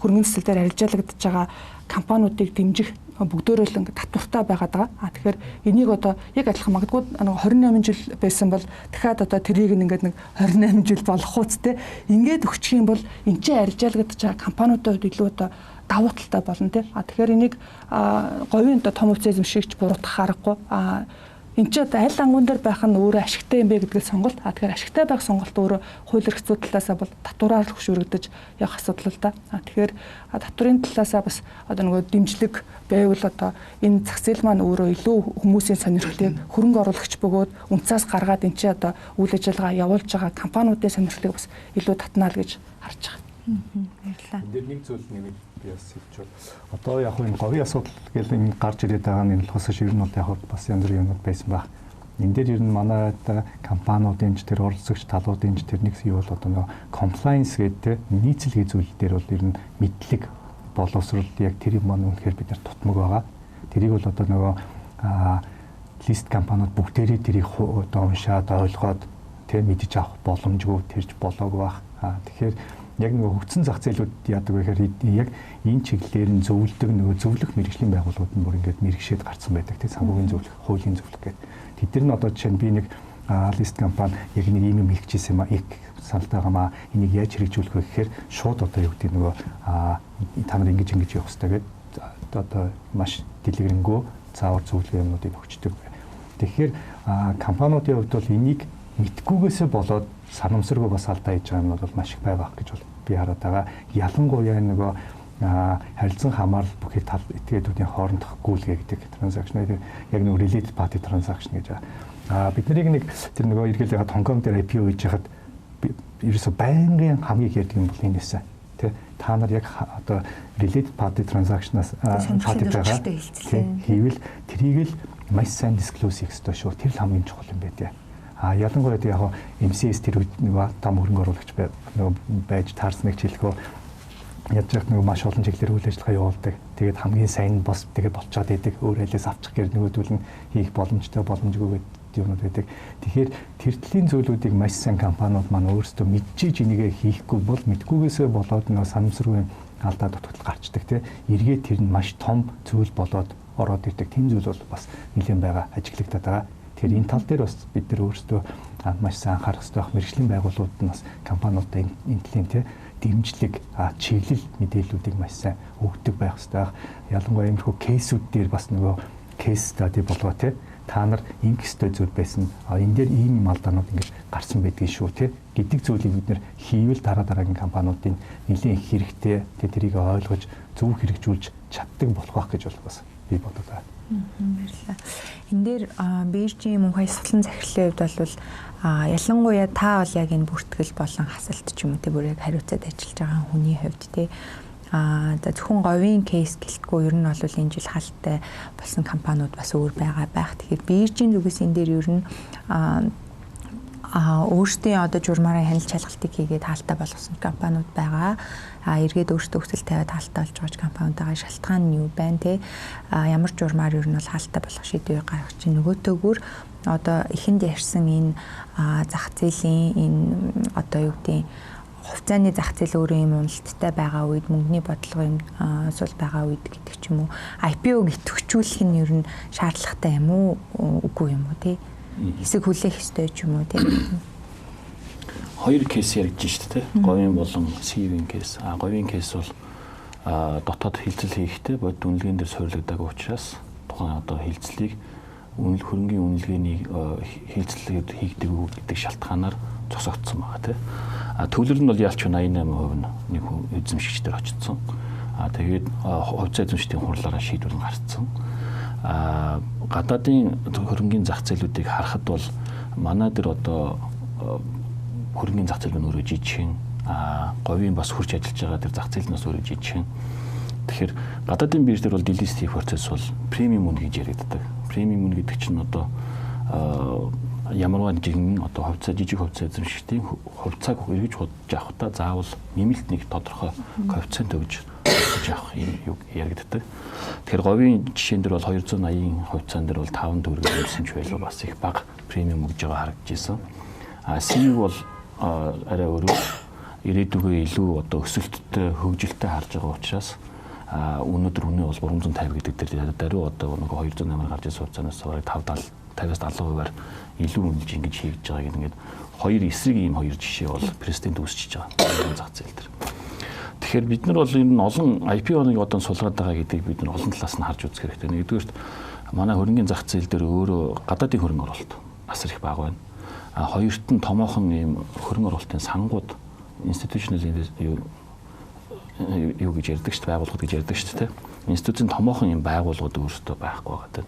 хөрөнгөний зах зээл дээр арилжаалагдж байгаа компаниудыг дэмжих бүгдөө л ингээд татвартай байгаад байгаа. А тэгэхээр энийг одоо яг адилхан магадгүй 28 жил байсан бол дахиад одоо тэрийг ингээд нэг 28 жил болох хуц те. Ингээд өгчих юм бол энэ ч арилжаалагдж байгаа компаниудын хувьд илүү одоо давуу талтай болно тий. А тэгэхээр энийг говийн одоо том хувьцаа эзэмшигч буруутгах аргагүй. А энэ ч одоо аль ангуун дээр байх нь өөрөө ашигтай юм бэ гэдгийг сонголт. А тэгэхээр ашигтай байх сонголт өөрөө хууль эрх зүйн талаасаа бол татвараар хөшүүрэгдэж явах асуудал л да. А тэгэхээр татварын талаасаа бас одоо нөгөө дэмжлэг байвал одоо энэ зах зээл маань өөрөө илүү хүмүүсийн сонирхлыг хөрөнгө оруулагч бөгөөд үнцаас гаргаад энэ чи одоо үйл ажиллагаа явуулж байгаа компаниудын сонирхлыг бас илүү татнаа л гэж харж байгаа. Баярлалаа. Энд дээр нэг зүйл нэмээд би бас хэлчихвэл одоо яг энэ говийн асуудал гэл энэ гарч ирээд байгаа нь энэ болохоос ер нь бол яг бас янз бүрийн юмнууд байсан байх. Энэ дээр ер нь манай компаниудын ч тэр оролцогч талуудын ч тэр нэг юу бол одоо нөгөө compliance гэдэг нийцэлгээ зүйл дээр бол ер нь мэдлэг боловсрол яг тэр юм маань үнэхээр бид нар тутмаг байгаа. Тэрийг бол одоо нөгөө лист компаниуд бүгдээрээ тэрийг одоо уншаад ойлгоод тэ мэдэж авах боломжгүй тэрч болоогүй байх. Тэгэхээр яг нөгөө хөгжсөн зах зээлүүд яадаг вэ гэхээр яг энэ чиглэлээр нь зөвлөдөг нөгөө зөвлөх мэргэжлийн байгууллагууд нь бүр ингээд мэрэгшээд гарцсан байдаг тийм санхүүгийн зөвлөх, хуулийн зөвлөх гэдэг. Тэд нар нь одоо жишээ нь би нэг лист компани яг нэг ийм юм хийчихсэн юм а их саналтай байгаа маа энийг яаж хэрэгжүүлэх вэ гэхээр шууд одоо юу гэдэг нөгөө та нар ингэж ингэж явах хэрэгтэй гэдэг одоо маш дэлгэрэнгүй заавар зөвлөгөө юмнуудыг өгчдөг. Тэгэхээр компаниудын хувьд бол энийг мэдхгүйгээсээ болоод санамсаргүй бас алдаа хийж байгаа юмнууд бол маш их байгаа гэж бол би хараад байгаа. Ялангуяа нөгөө харилцан хамаарал бүхий тал этгээдүүдийн хоорондох гүйлгээ гэдэг transaction яг нөгөө related party transaction гэж байгаа. Бид нарыг нэг тэр нөгөө эргэлээ Хонконг дээр IPO хийж хахад ерөөсө байнгын хамгийн их ярьдаг юм бол энэ байсан. Тэ та нар яг одоо related party transaction-аас party-тайгаа хийвэл тэрийг л маш сайн disclose хийх ёстой шүү. Тэр л хамгийн чухал юм байна. Ялангуяа яг MCS тэр үед нөгөө том хөрөнгө оруулагч нөгөө байж таарсныг хэлэхөө яаж яах нөгөө маш олон чиглэлээр үйл ажиллагаа явуулдаг. Тэгээд хамгийн сайн бас тэгээд болцоод идэг. Өөр айлээс авчих гэр нөгөөдөл нь хийх боломжтой боломжгүй гэдэг юмнууд байдаг. Тэгэхээр тэр төрлийн зүйлүүдийг маш сайн компаниуд маань өөрсдөө мэдчихэж энийгээ хийхгүй бол мэдгүйгээсээ болоод нөгөө санамсаргүй алдаа дутагдал гарчдаг тий. Эргээд тэр нь маш том зүйл болоод ороод ирдэг. Тийм зүйл бол бас нэлээд байгаа ажиглагдаад байгаа. Тэгэхээр энэ тал дээр бас бид нар өөрсдөө маш сайн анхаарах хэрэгтэй байх. Мэргэжлийн байгууллагууд нь бас компаниудад энэ төрлийн тий дэмжлэг, чиглэл мэдээллүүдийг маш сайн өгдөг байх хэрэгтэй байх. Ялангуяа иймэрхүү кейсүүд дээр бас нөгөө кейс стади болгоо тий та нар ингэх ёстой зүйл байсан. Энэ дээр ийм юм алдаанууд ингэж гарсан байдгийг шүү тий гэдэг зүйлийг бид нэр хийвэл дараа дараагийн компаниудын нэлээд их хэрэгтэй тий тэрийг ойлгож зөв хэрэгжүүлж чаддаг болох байх гэж бол бас би бодод байна. Баярлалаа. Энэ дээр биржийн мөнх баясгалан захирлын хувьд бол ялангуяа та бол яг энэ бүртгэл болон хасалт ч юм уу тий бүр яг хариуцаад ажиллаж байгаа хүний хувьд тий за зөвхөн говийн кейс гэлтгүй ер нь бол энэ жил хаалттай болсон компаниуд бас өөр байгаа байх. Тэгэхээр биржийн зүгээс энэ дээр ер нь өөрсдийн одоо журмаараа хяналт шалгалтыг хийгээд хаалттай болгосон компаниуд байгаа. Эргээд өөрсдөө өсөл тавиад хаалттай болж байгаа компаниуд байгаа. Шалтгаан нь юу байна те? Ямар журмаар ер нь бол хаалттай болох шийдвэрийг гаргах чинь нөгөөтэйгүр одоо эхэнд ярьсан энэ зах зээлийн энэ одоо юу гэдэг хувьцааны зах зээл өөрөө юм уналттай байгаа үед мөнгөний бодлого юм сул байгаа үед гэдэг ч юм уу IPO-г идэвхжүүлэх нь ер нь шаардлагатай юм уу үгүй юм уу тий? Хэсэг хүлээх ёстой ч юм уу тий? Хоёр кейс яригдж шүү дээ тий. Говийн болон CV-ийн кейс. Говийн кейс бол дотоод хилцэл хийхдээ бодит үнэлгээнд дээр суурилагдаагүй учраас тухайн одоо хилцлийг хөрөнгийн үнэлгээний хилцлээд хийгдэг гэдэг шалтгаанаар зогсоогдсон байгаа тий. Төвлөрөл нь бол ялч 88% нь нэг эзэмшигч дээр очсон. Тэгээд хувьцаа эзэмшигчдийн хурлаараа шийдвэр нь гарцсан. Гадаадын хөрөнгийн зах зээлүүдийг харахад бол манай дээр одоо хөрөнгийн зах зээл нь өөрөө жижигхэн, говийн бас хурж ажиллаж байгаа тэр зах зээл нь бас өөрөө жижигхэн. Тэгэхээр гадаадын бирж дээр бол делист хийх процесс бол премиум үн гэж яригддаг. Премиум үн гэдэг чинь одоо ямарваа нэгэн одоо хувьцаа жижиг хувьцаа эзэмшигчдийн хувьцааг эргэж худалдаж авахдаа заавал нэмэлт нэг тодорхой коэффициент өгж худалдаж авах юм юу яригддаг. Тэгэхээр говийн жишээн дээр бол 280-ийн хувьцаан дээр бол 5 төгрөг нэмсэн ч байлаа бас их бага премиум өгж байгаа харагдаж байсан. CV бол арай өөр ирээдүгөө илүү одоо өсөлттэй хөгжилтэй харж байгаа учраас өнөөдөр үнэ бол 350 гэдэг дээр даруй одоо нөгөө 208-аар гарч ирсэн хувьцаанаас бараг 50-аас 70%-аар илүү үнэлж ингэж хийгдэж байгааг ингээд хоёр эсрэг ийм хоёр жишээ бол президент үүсчихэж байгаа зах зээл дээр. Тэгэхээр бид нар бол энэ олон IPO-ыг одоо сулгаад байгаа гэдгийг бид нар олон талаас нь харж үзэх хэрэгтэй. Нэгдүгээрт манай хөрөнгөний зах зээл дээр өөрөө гадаадын хөрөнгө оруулалт асар их бага байна. А хоёрт нь томоохон ийм хөрөнгө оруулалтын сангууд institutional юу гэж ярьдаг шүү дээ, байгууллагууд гэж ярьдаг шүү дээ. Институцийн томоохон ийм байгууллагууд өөрсдөө байхгүй байгаа даа.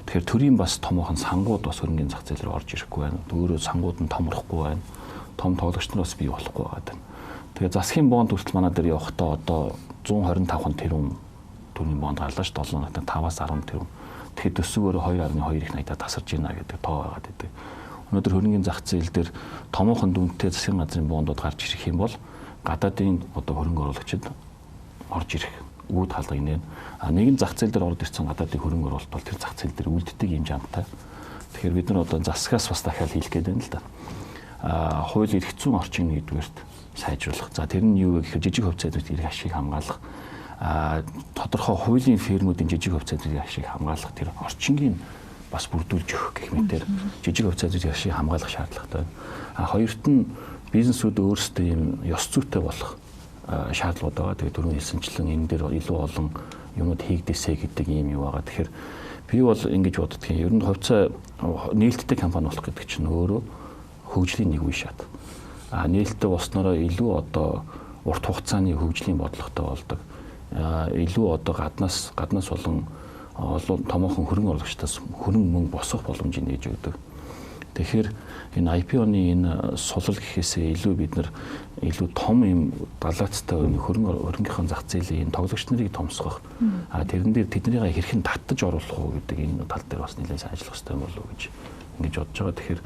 Тэгэхээр төрийн бас томоохон сангууд бас хөрөнгөний зах зээл рүү орж ирэхгүй байна. Өөрөө сангууд нь томрохгүй байна. Том тоглогч нар бас бий болохгүй байгаа даа. Тэгээ засгийн бонд хүртэл манай дээр явахдаа одоо 125 тэрбум төгрөгийн бонд гарлаа шүү дээ. 7 хоногт 5-аас 10 тэрбум. Тэгэхээр төсөв өөрөө 2.2 их 80-аа тасарж байна гэдэг тоо байгаад байдаг. Өнөөдөр хөрөнгөний зах зээл дээр томоохон дүнтэй засгийн газрын бондууд гарч ирэх юм бол гадаадын одоо хөрөнгө оруулагчид орж ирэх үүд хаалгыг нэ. А нэгэн зах зээл дээр орж ирсэн гадаадын хөрөнгө оруулалт бол тэр зах зээл дээр үлддэг юм жамтай. Тэгэхээр бид нар одоо засгаас бас дахиад хийх гээд байна л да. А хууль эрх зүйн орчин нэгдүгээрт сайжруулах. За тэр нь юу вэ гэхээр жижиг хувьцаатнууд эрх ашиг хамгаалах. А тодорхой хуулийн фирмүүдийн жижиг хувьцаатнууд эрх ашиг хамгаалах тэр орчингийн бас бүрдүүлж өгөх гэх мэтэр жижиг хувьцаатнууд эрх ашиг хамгаалах шаардлагатай байна. А хоёрт нь бизнесүүд өөрсдөө юм ёс зүйтэй болох шаардлагууд байгаа. Тэгээд түрүүн хэлсэнчлэн энэ дээр илүү олон юмуд хийгдээсэй гэдэг ийм юу байгаа. Тэгэхээр би бол ингэж боддгийн. Ер нь хувьцаа нээлттэй компани болох гэдэг чинь өөрөө хөгжлийн нэг үе шат. А нээлттэй болсноороо илүү одоо урт хугацааны хөгжлийн бодлоготой болдог. Илүү одоо гаднаас болон олон томоохон хөрөнгө оруулагчдаас хөрөнгө мөнгө босгох боломжийг нээж өгдөг. Тэгэхээр энэ IPO-ны энэ сулал гэхээсээ илүү бид нар илүү том юм далаацтай хөрөнгө хөрөнгөхийн зах зээлийн энэ тоглогч нарыг томсгох, а тэрэн дээр тэднийгээ хэрхэн татаж оруулах уу гэдэг энэ тал дээр бас нэлээд сайн ажиллах хэрэгтэй болов уу гэж ингэж бодож байгаа. Тэгэхээр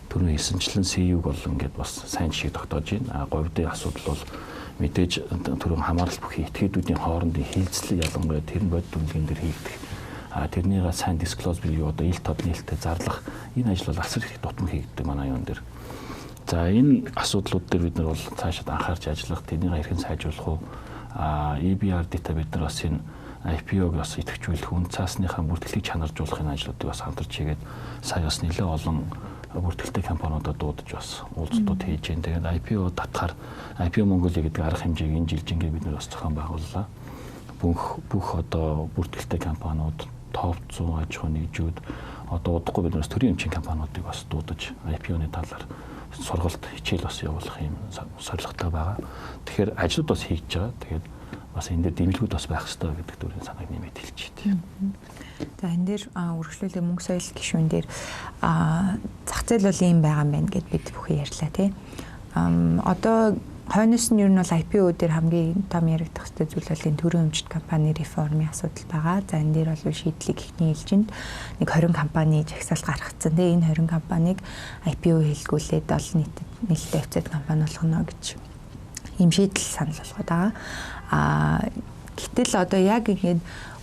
түрүүн хэлсэнчлэн CU-г бол ингээд бас сайн жишээ тогтоож байна. А говьдын асуудал бол мэдээж түрүүн хамаарал бүхий этгээдүүдийн хоорондын хилцэл ялангуяа тэр нь бодит үнэлгээнд дээр хийгдэх. А тэрнийгээ сайн disclose буюу одоо ил тод нээлттэй зарлах энэ ажил бол асар их дутам хийгддэг манай юун дээр. За энэ асуудлууд дээр бид нар бол цаашид анхаарч ажиллах, тэрнийгээ хэрхэн сайжруулах уу? А EBRD-тэй бид нар бас энэ IPO-г бас идэвхжүүлэх, үн цаасныхаа бүртгэлийг чанаржуулах энэ ажлуудыг бас хамтарч хийгээд сая бас нэлээд олон бүртгэлтэй компаниудад дуудаж бас уулзалтууд хийж байна. Тэгээд IPO татхаар IPO Mongolia гэдэг арга хэмжээг энэ жил жингээ бид нар бас зохион байгууллаа. Бүх одоо бүртгэлтэй компаниуд, топ 100 аж ахуйн нэгжүүд одоо удахгүй бид нар төрийн эмчийн компаниудыг бас дуудаж IPO-ны талаар сургалт хичээл бас явуулах юм сорилготой байгаа. Тэгэхээр ажлууд бас хийж байгаа. Тэгээд бас энэ дээр дэмжлэгүүд бас байх ёстой гэдэг төрлийн санааг нэмээд хэлчихье. За энэ дээр үргэлжлүүлээ мөнгө соёл гишүүн дээр зах зээл бол ийм байгаа юм байна гэд бид бүхэн ярьлаа тий. Одоо хойноос нь ер нь бол IPO дээр хамгийн том яригдах ёстой зүйл бол энэ төрийн өмчт компани реформын асуудал байгаа. За энэ дээр бол шийдлийг эхний ээлжинд нэг 20 компани жагсаалт гаргацсан. Тэгээ энэ 20 компанийг IPO хийлгүүлээд олон нийтэд нээлттэй хувьцаат компани болгоно гэж ийм шийдэл санал болгоод байгаа. А гэтэл одоо яг ингээд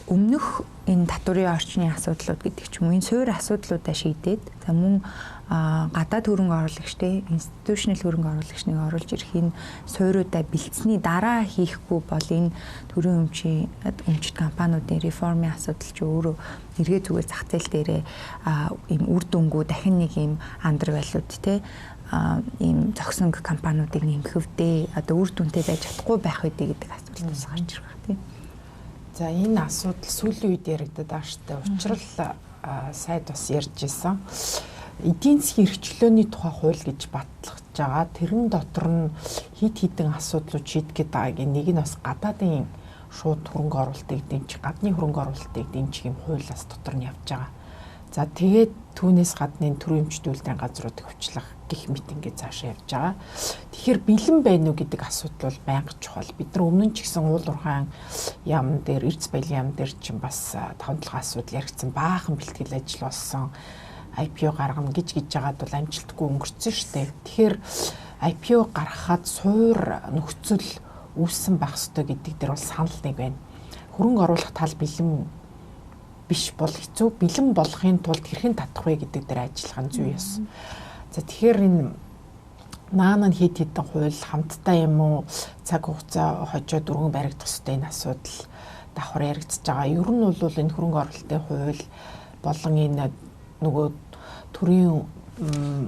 өмнөх энэ татварын орчны асуудлууд гэдэг ч юм уу энэ суур асуудлуудаа шийдээд за мөн гадаад хөрөнгө оруулагчтай institutional хөрөнгө оруулагчныг оруулж ирэх энэ суурьудаа бэлдсэний дараа хийхгүй бол энэ төрийн өмчийн өмчт компаниудын реформын асуудал ч өөрөө эргээ зүгээр зах зээл дээрээ ийм үр дүнгүй дахин нэг ийм андер валют те ийм зогсонг компаниудыг нэмэхвдээ одоо үр дүнтэй байж чадахгүй байх үедээ гэдэг асуулт бас гарч ирэх байх тийм. За энэ асуудал сүүлийн үед яригдаад байгаа шүү дээ. Учир л сайд бас ярьж исэн. Эдийн засгийн эрхчлөөний тухай хууль гэж батлах байгаа. Тэрэн дотор нь хид хідэн асуудлууд шийдэх гээд байгааг нэг нь бас гадаадын шууд хөрөнгө оруулалтыг дэмжих, гадны хөрөнгө оруулалтыг дэмжих юм хууль бас дотор нь явж байгаа. За тэгээд түүнээс гадна энэ төрийн өмчт үйлдвэрийн газруудыг хөвчлөх гих мэт ингээд цаашаа явж байгаа. Тэгэхээр бэлэн байна уу гэдэг асуудал бол байнга чухал. Бид нар өмнө нь ч гэсэн уул уурхайн яам дээр, Эрдэс баялгийн яам дээр чинь бас таван толгой асуудал яригдсан, баахан бэлтгэл ажил болсон. IPO гаргана гэж жагаад бол амжилтгүй өнгөрцөн шүү дээ. Тэгэхээр IPO гаргахад суур нөхцөл үүссэн байх ёстой гэдэг дээр бол санал нэг байна. Хөрөнгө оруулах тал бэлэн биш бол хэцүү. Бэлэн болохын тулд хэрхэн татах вэ гэдэг дээр ажиллах нь зүй ёс. За тэгэхээр энэ наана нь хэд хэдэн хууль хамтдаа юм уу цаг хугацаа хожоод өргөн баригдах ёстой энэ асуудал давхар яригдчихэж байгаа. Ер нь бол энэ хөрөнгө оруулалтын хууль болон энэ нөгөө төрийн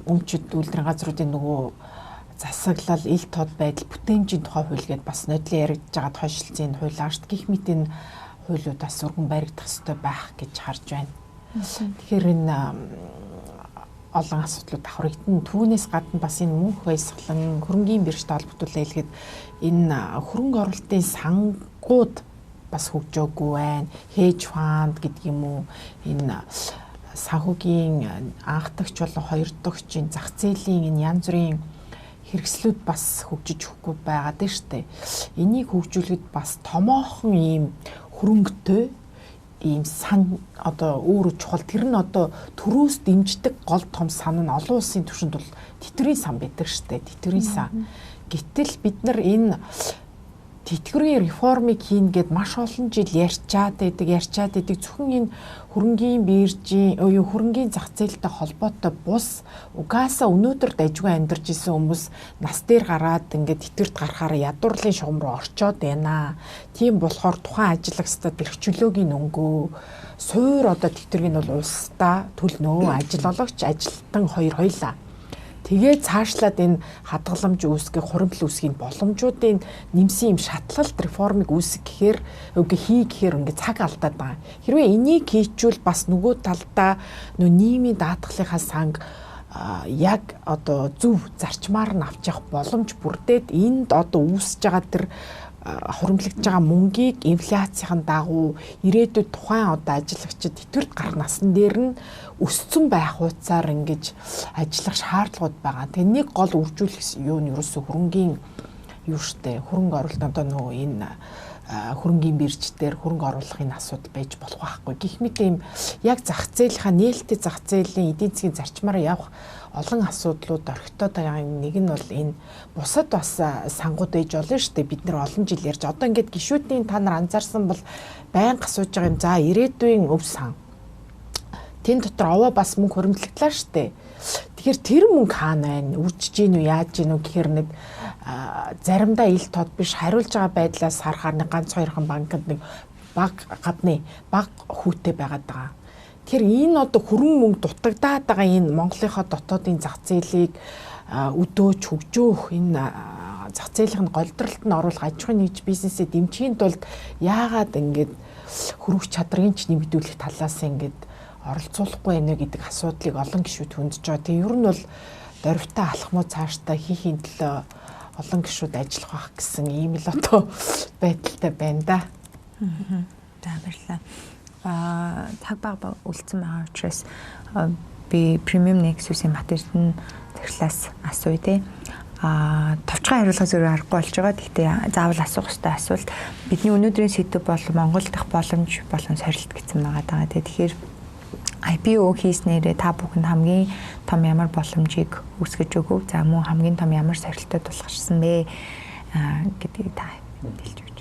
өмчт үйлдвэрийн газруудын нөгөө Засаглал, ил тод байдал, бүтээмжийн тухай хууль гээд бас нодлон яригдж байгаа тойшлцын хууль аашт гих мэт энэ хуулиуд бас өргөн баригдах ёстой байх гэж харж байна. Тэгэхээр энэ олон асуудлууд давхрагдана. Түүнээс гадна бас энэ мөнх баясгалан, хөрөнгийн биржтэй холбогдуулаад хэлэхэд энэ хөрөнгө оруулалтын сангууд бас хөгжөөгүй байна. Hedge fund гэдэг юм уу, энэ санхүүгийн анхдагч болон хоёрдогчийн зах зээлийн энэ янз бүрийн хэрэгслүүд бас хөгжиж өгөхгүй байгаа дээ штэ. Энийг хөгжүүлэхэд бас томоохон ийм хөрөнгөтэй ийм сан одоо өөрөө чухал. Тэр нь одоо төрөөс дэмждэг гол том сан нь олон улсын түвшинд бол тэтгэврийн сан байдаг штэ. Тэтгэврийн сан. Гэтэл бид нар энэ тэтгэврийн реформыг хийн гэд маш олон жил ярьчаад байдаг. Зөвхөн энэ хөрөнгийн биржийн хөрөнгийн зах зээлтэй холбоотой бус угаасаа өнөөдөр дажгүй амьдарч исэн хүмүүс нас дээр гараад ингээд тэтгэврт гарахаар ядуурлын шугам руу орчоод байна. Тийм болохоор тухайн ажиллагчдад эрх чөлөөгийн өнгөө суур одоо тэтгэврийг нь бол улсдаа төлнөө, ажил олгогч ажилтан хоёр хоёлаа. Тэгээд цаашлаад энэ хадгаламж үүсгэх, хуримтлал үүсгэхийн боломжуудын нэмсэн юм шатлалт реформыг үүсгэхээр үгүй хий гэхээр ингээд цаг алдаад байгаа. Хэрвээ энийг хийчвэл бас нөгөө талдаа нөө нийгмийн даатгалынхаа санг яг одоо зөв зарчмаар нь авч явах боломж бүрдээд энд одоо үүсэж байгаа тэр хуримтлагдж байгаа мөнгийг инфляцийн дагуу ирээдүйд тухайн одоо ажиллагчид тэтгэврт гарах насн дээр нь өссөн байх хууцаар ингэж ажиллах шаардлагууд байгаа. Тэгээ нэг гол үржүүлэх юу нь ерөөсөө хөрөнгийн юу штэ хөрөнгө оруулалт одоо нөгөө энэ хөрөнгийн бирж дээр хөрөнгө оруулахын асуудал байж болох байхгүй. Гэх мэт ийм яг зах зээлийнхаа нээлттэй зах зээлийн эдийн засгийн зарчмаараа явах олон асуудлууд орхитоод байгаа. Нэг нь бол энэ бусад бас сангууд ээж болно шүү дээ. Бид нэр олон жил ярьж одоо ингээд гишүүдийн та нар анзаарсан бол байнга асууж байгаа юм. За ирээдүйн өв сан. Тэн дотор овоо бас мөнгө хуримтлагдлаа шүү дээ. Тэгэхээр тэр мөнгө хаана байна? Үржиж гин үү, яаж гин үү гэхээр нэг заримдаа ил тод биш хариулж байгаа байдлаас харахаар нэг ганц хоёрхан банкнд нэг баг гадны баг хүүтэй байгаад байгаа. Тэгэхээр энэ одоо хөрөн мөнгө дутагдаад байгаа энэ Монголынхоо дотоодын зах зээлийг өдөөч хөгжөөх энэ зах зээлийн голдролт нь оруулах аж ахуйн нэгж бизнесээ дэмжихийн тулд яагаад ингэж хөрөх чадрыг ч нэмэгдүүлэх талаас ингэж оролцуулахгүй байна гэдэг асуудлыг олон гишүүд хөндөж байгаа. Тэгээ ер нь бол дөрвтэй алхмуу цаашдаа хийхийн төлөө олон гишүүд ажиллах байх гэсэн ийм л одоо байдалтай байна да. За баярлалаа. Цаг бага үлдсэн байгаа учраас би Premium Nexus-ийн Батэрдэн захирлаас асууя те. Товчхон хариулахаас өөр аргагүй болж байгаа. Гэхдээ заавал асуух ёстой асуулт. Бидний өнөөдрийн сэдэв бол Монгол дахь боломж болон сорилт гэсэн байгаа даа. Тэгэхээр IPO хийснээрээ та бүхэнд хамгийн том ямар боломжийг үүсгэж өгөв? За мөн хамгийн том ямар сорилттой тулгарсан бэ гэдгийг та хэлж өгч.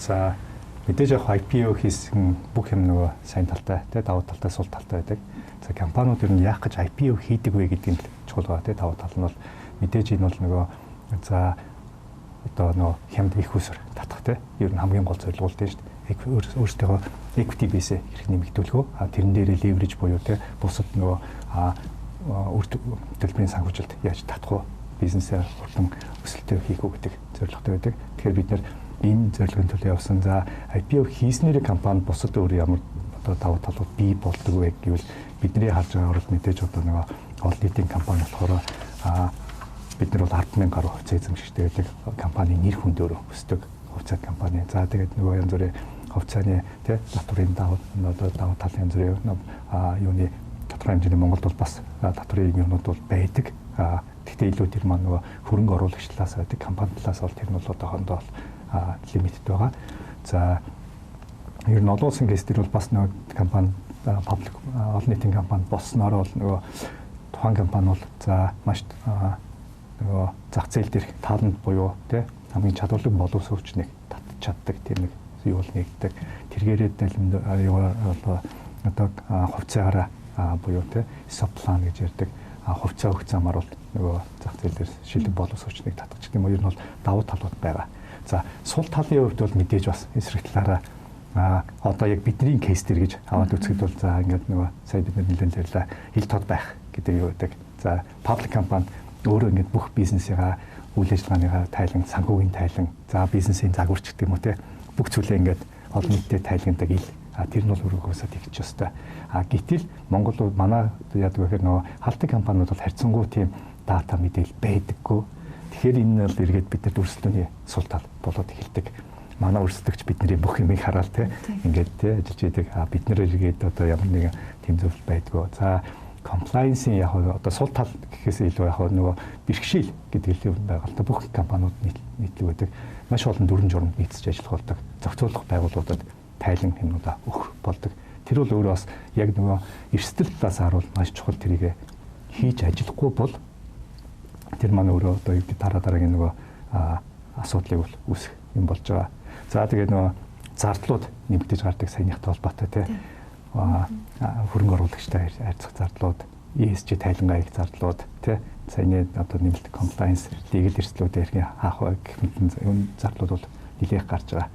За мэдээж яг IPO хийсэн бүх юм нөгөө сайн талтай, тэ давуу талтай, сул талтай байдаг. За компаниуд ер нь яах гэж IPO хийдэг вэ гэдэг нь чухал байгаа, тэ давуу тал нь бол мэдээж энэ бол нөгөө за одоо нөгөө хямд их усэр татах, тэ ер нь хамгийн гол зорилго л дээ шүү дээ. Өөрсдийнхөө equity base хэрэг нэмэгдүүлэх үү? Тэрэн дээрээ leverage буюу тэ бусад нөгөө үр төлбөрийн санхүүжилт яаж татах вэ? Бизнесээ хурдан өсөлтөө хийх үү гэдэг зорилготой байдаг. Тэгэхээр бид нэр энэ зорилгын төлөө явсан. За IPO хийснээрээ компани бусад өөр ямар одоо давуу талууд бий болдог вэ гэвэл бидний харж байгаа оролт мэдээж одоо нөгөө олон нийтийн компани болохоор бид нар бол 10,000 гаруй хувьцаа эзэмшигчтэй байдаг компани нэр хүнд өөрөө өсдөг хувьцаат компани. За тэгээд нөгөө янз бүрийн хувьцааны тий татварын давуу одоо давуу тал янз бүрийн юуны тодорхой хэмжээний Монголд бол бас татварын юмнууд бол байдаг. Гэхдээ илүү тэр маань нөгөө хөрөнгө оруулагч талаас байдаг, компани талаас бол тэр нь бол одоохондоо лимитд байгаа. За ер нь олон улсын кейс дээр бол бас нөгөө компани паблик олон нийтийн компани болсноор бол нөгөө тухайн компани бол за маш нөгөө зах зээл дээрх талент буюу тий хамгийн чадварлаг боловсруучныг татж чаддаг тийм нэг юу бол нэгдэг. Тэргээрээ далимд одоо хувьцаагаараа буюу тий ESOP plan гэж ярьдаг хувьцаа өгч замаар бол нөгөө зах зээл дээр шилдэг боловсруучныг татах гэх юм уу ер нь бол давуу талууд байгаа. За сул талын хувьд бол мэдээж бас эсрэг талаараа одоо яг бидний кейс дээр гэж аваад үзэхэд бол за ингээд нөгөө сая бид нэлээд ярьлаа ил тод байх гэдэг юу гэдэг. За public company Өөрөө ингээд бүх бизнесийнхаа үйл ажиллагааныхаа тайлан, санхүүгийн тайлан, за бизнесийн загварч гэдэг юм уу те, бүх зүйлээ ингээд олон нийтэд тайлгнадаг ил. А тэр нь бол өргөөсөө тэгчих ёстой. А гэтэл Монгол манай яадаг вэ гэхээр нөгөө халдаг компаниуд бол харьцангуй тийм дата мэдээлэл байдаггүй. Тэгэхээр энэ нь бол эргээд бидэнд өрсөлдөөний сул тал болоод эхэлдэг. Манай өрсөлдөгч бидний бүх юмыг хараад те ингээд те ажиллаж идэг. А бид нэр эргээд одоо ямар нэгэн тийм зүйл байдгүй. За compliance-ийн яг одоо сул тал гэхээс илүү яг нөгөө бэрхшээл гэдэг юм байгаа л та, бүх компаниуд нийтлэг байдаг. Маш олон дүрм журмд нийцэж ажиллах болдог. Зохицуулах байгууллагуудад тайлан юмнуудаа өгөх болдог. Тэр бол өөрөө бас яг нөгөө эрсдэл талаас харуул маш чухал, тэрийг хийж ажиллахгүй бол тэр маань өөрөө одоо юу гэдэг дараа дараагийн нөгөө асуудлыг бол үүсэх юм болж байгаа. За тэгээд нөгөө зардлууд нэмэгдэж гардаг саяныхтай холбоотой те. Хөрөнгө оруулагчтай харьцах зардлууд, ESG тайлангаа их зардлууд те, саяны одоо нэмэлт compliance, legal эрсдлүүд эрхийн хаах вэ гэх мэт энэ зардлууд бол нэлээх гарч байгаа.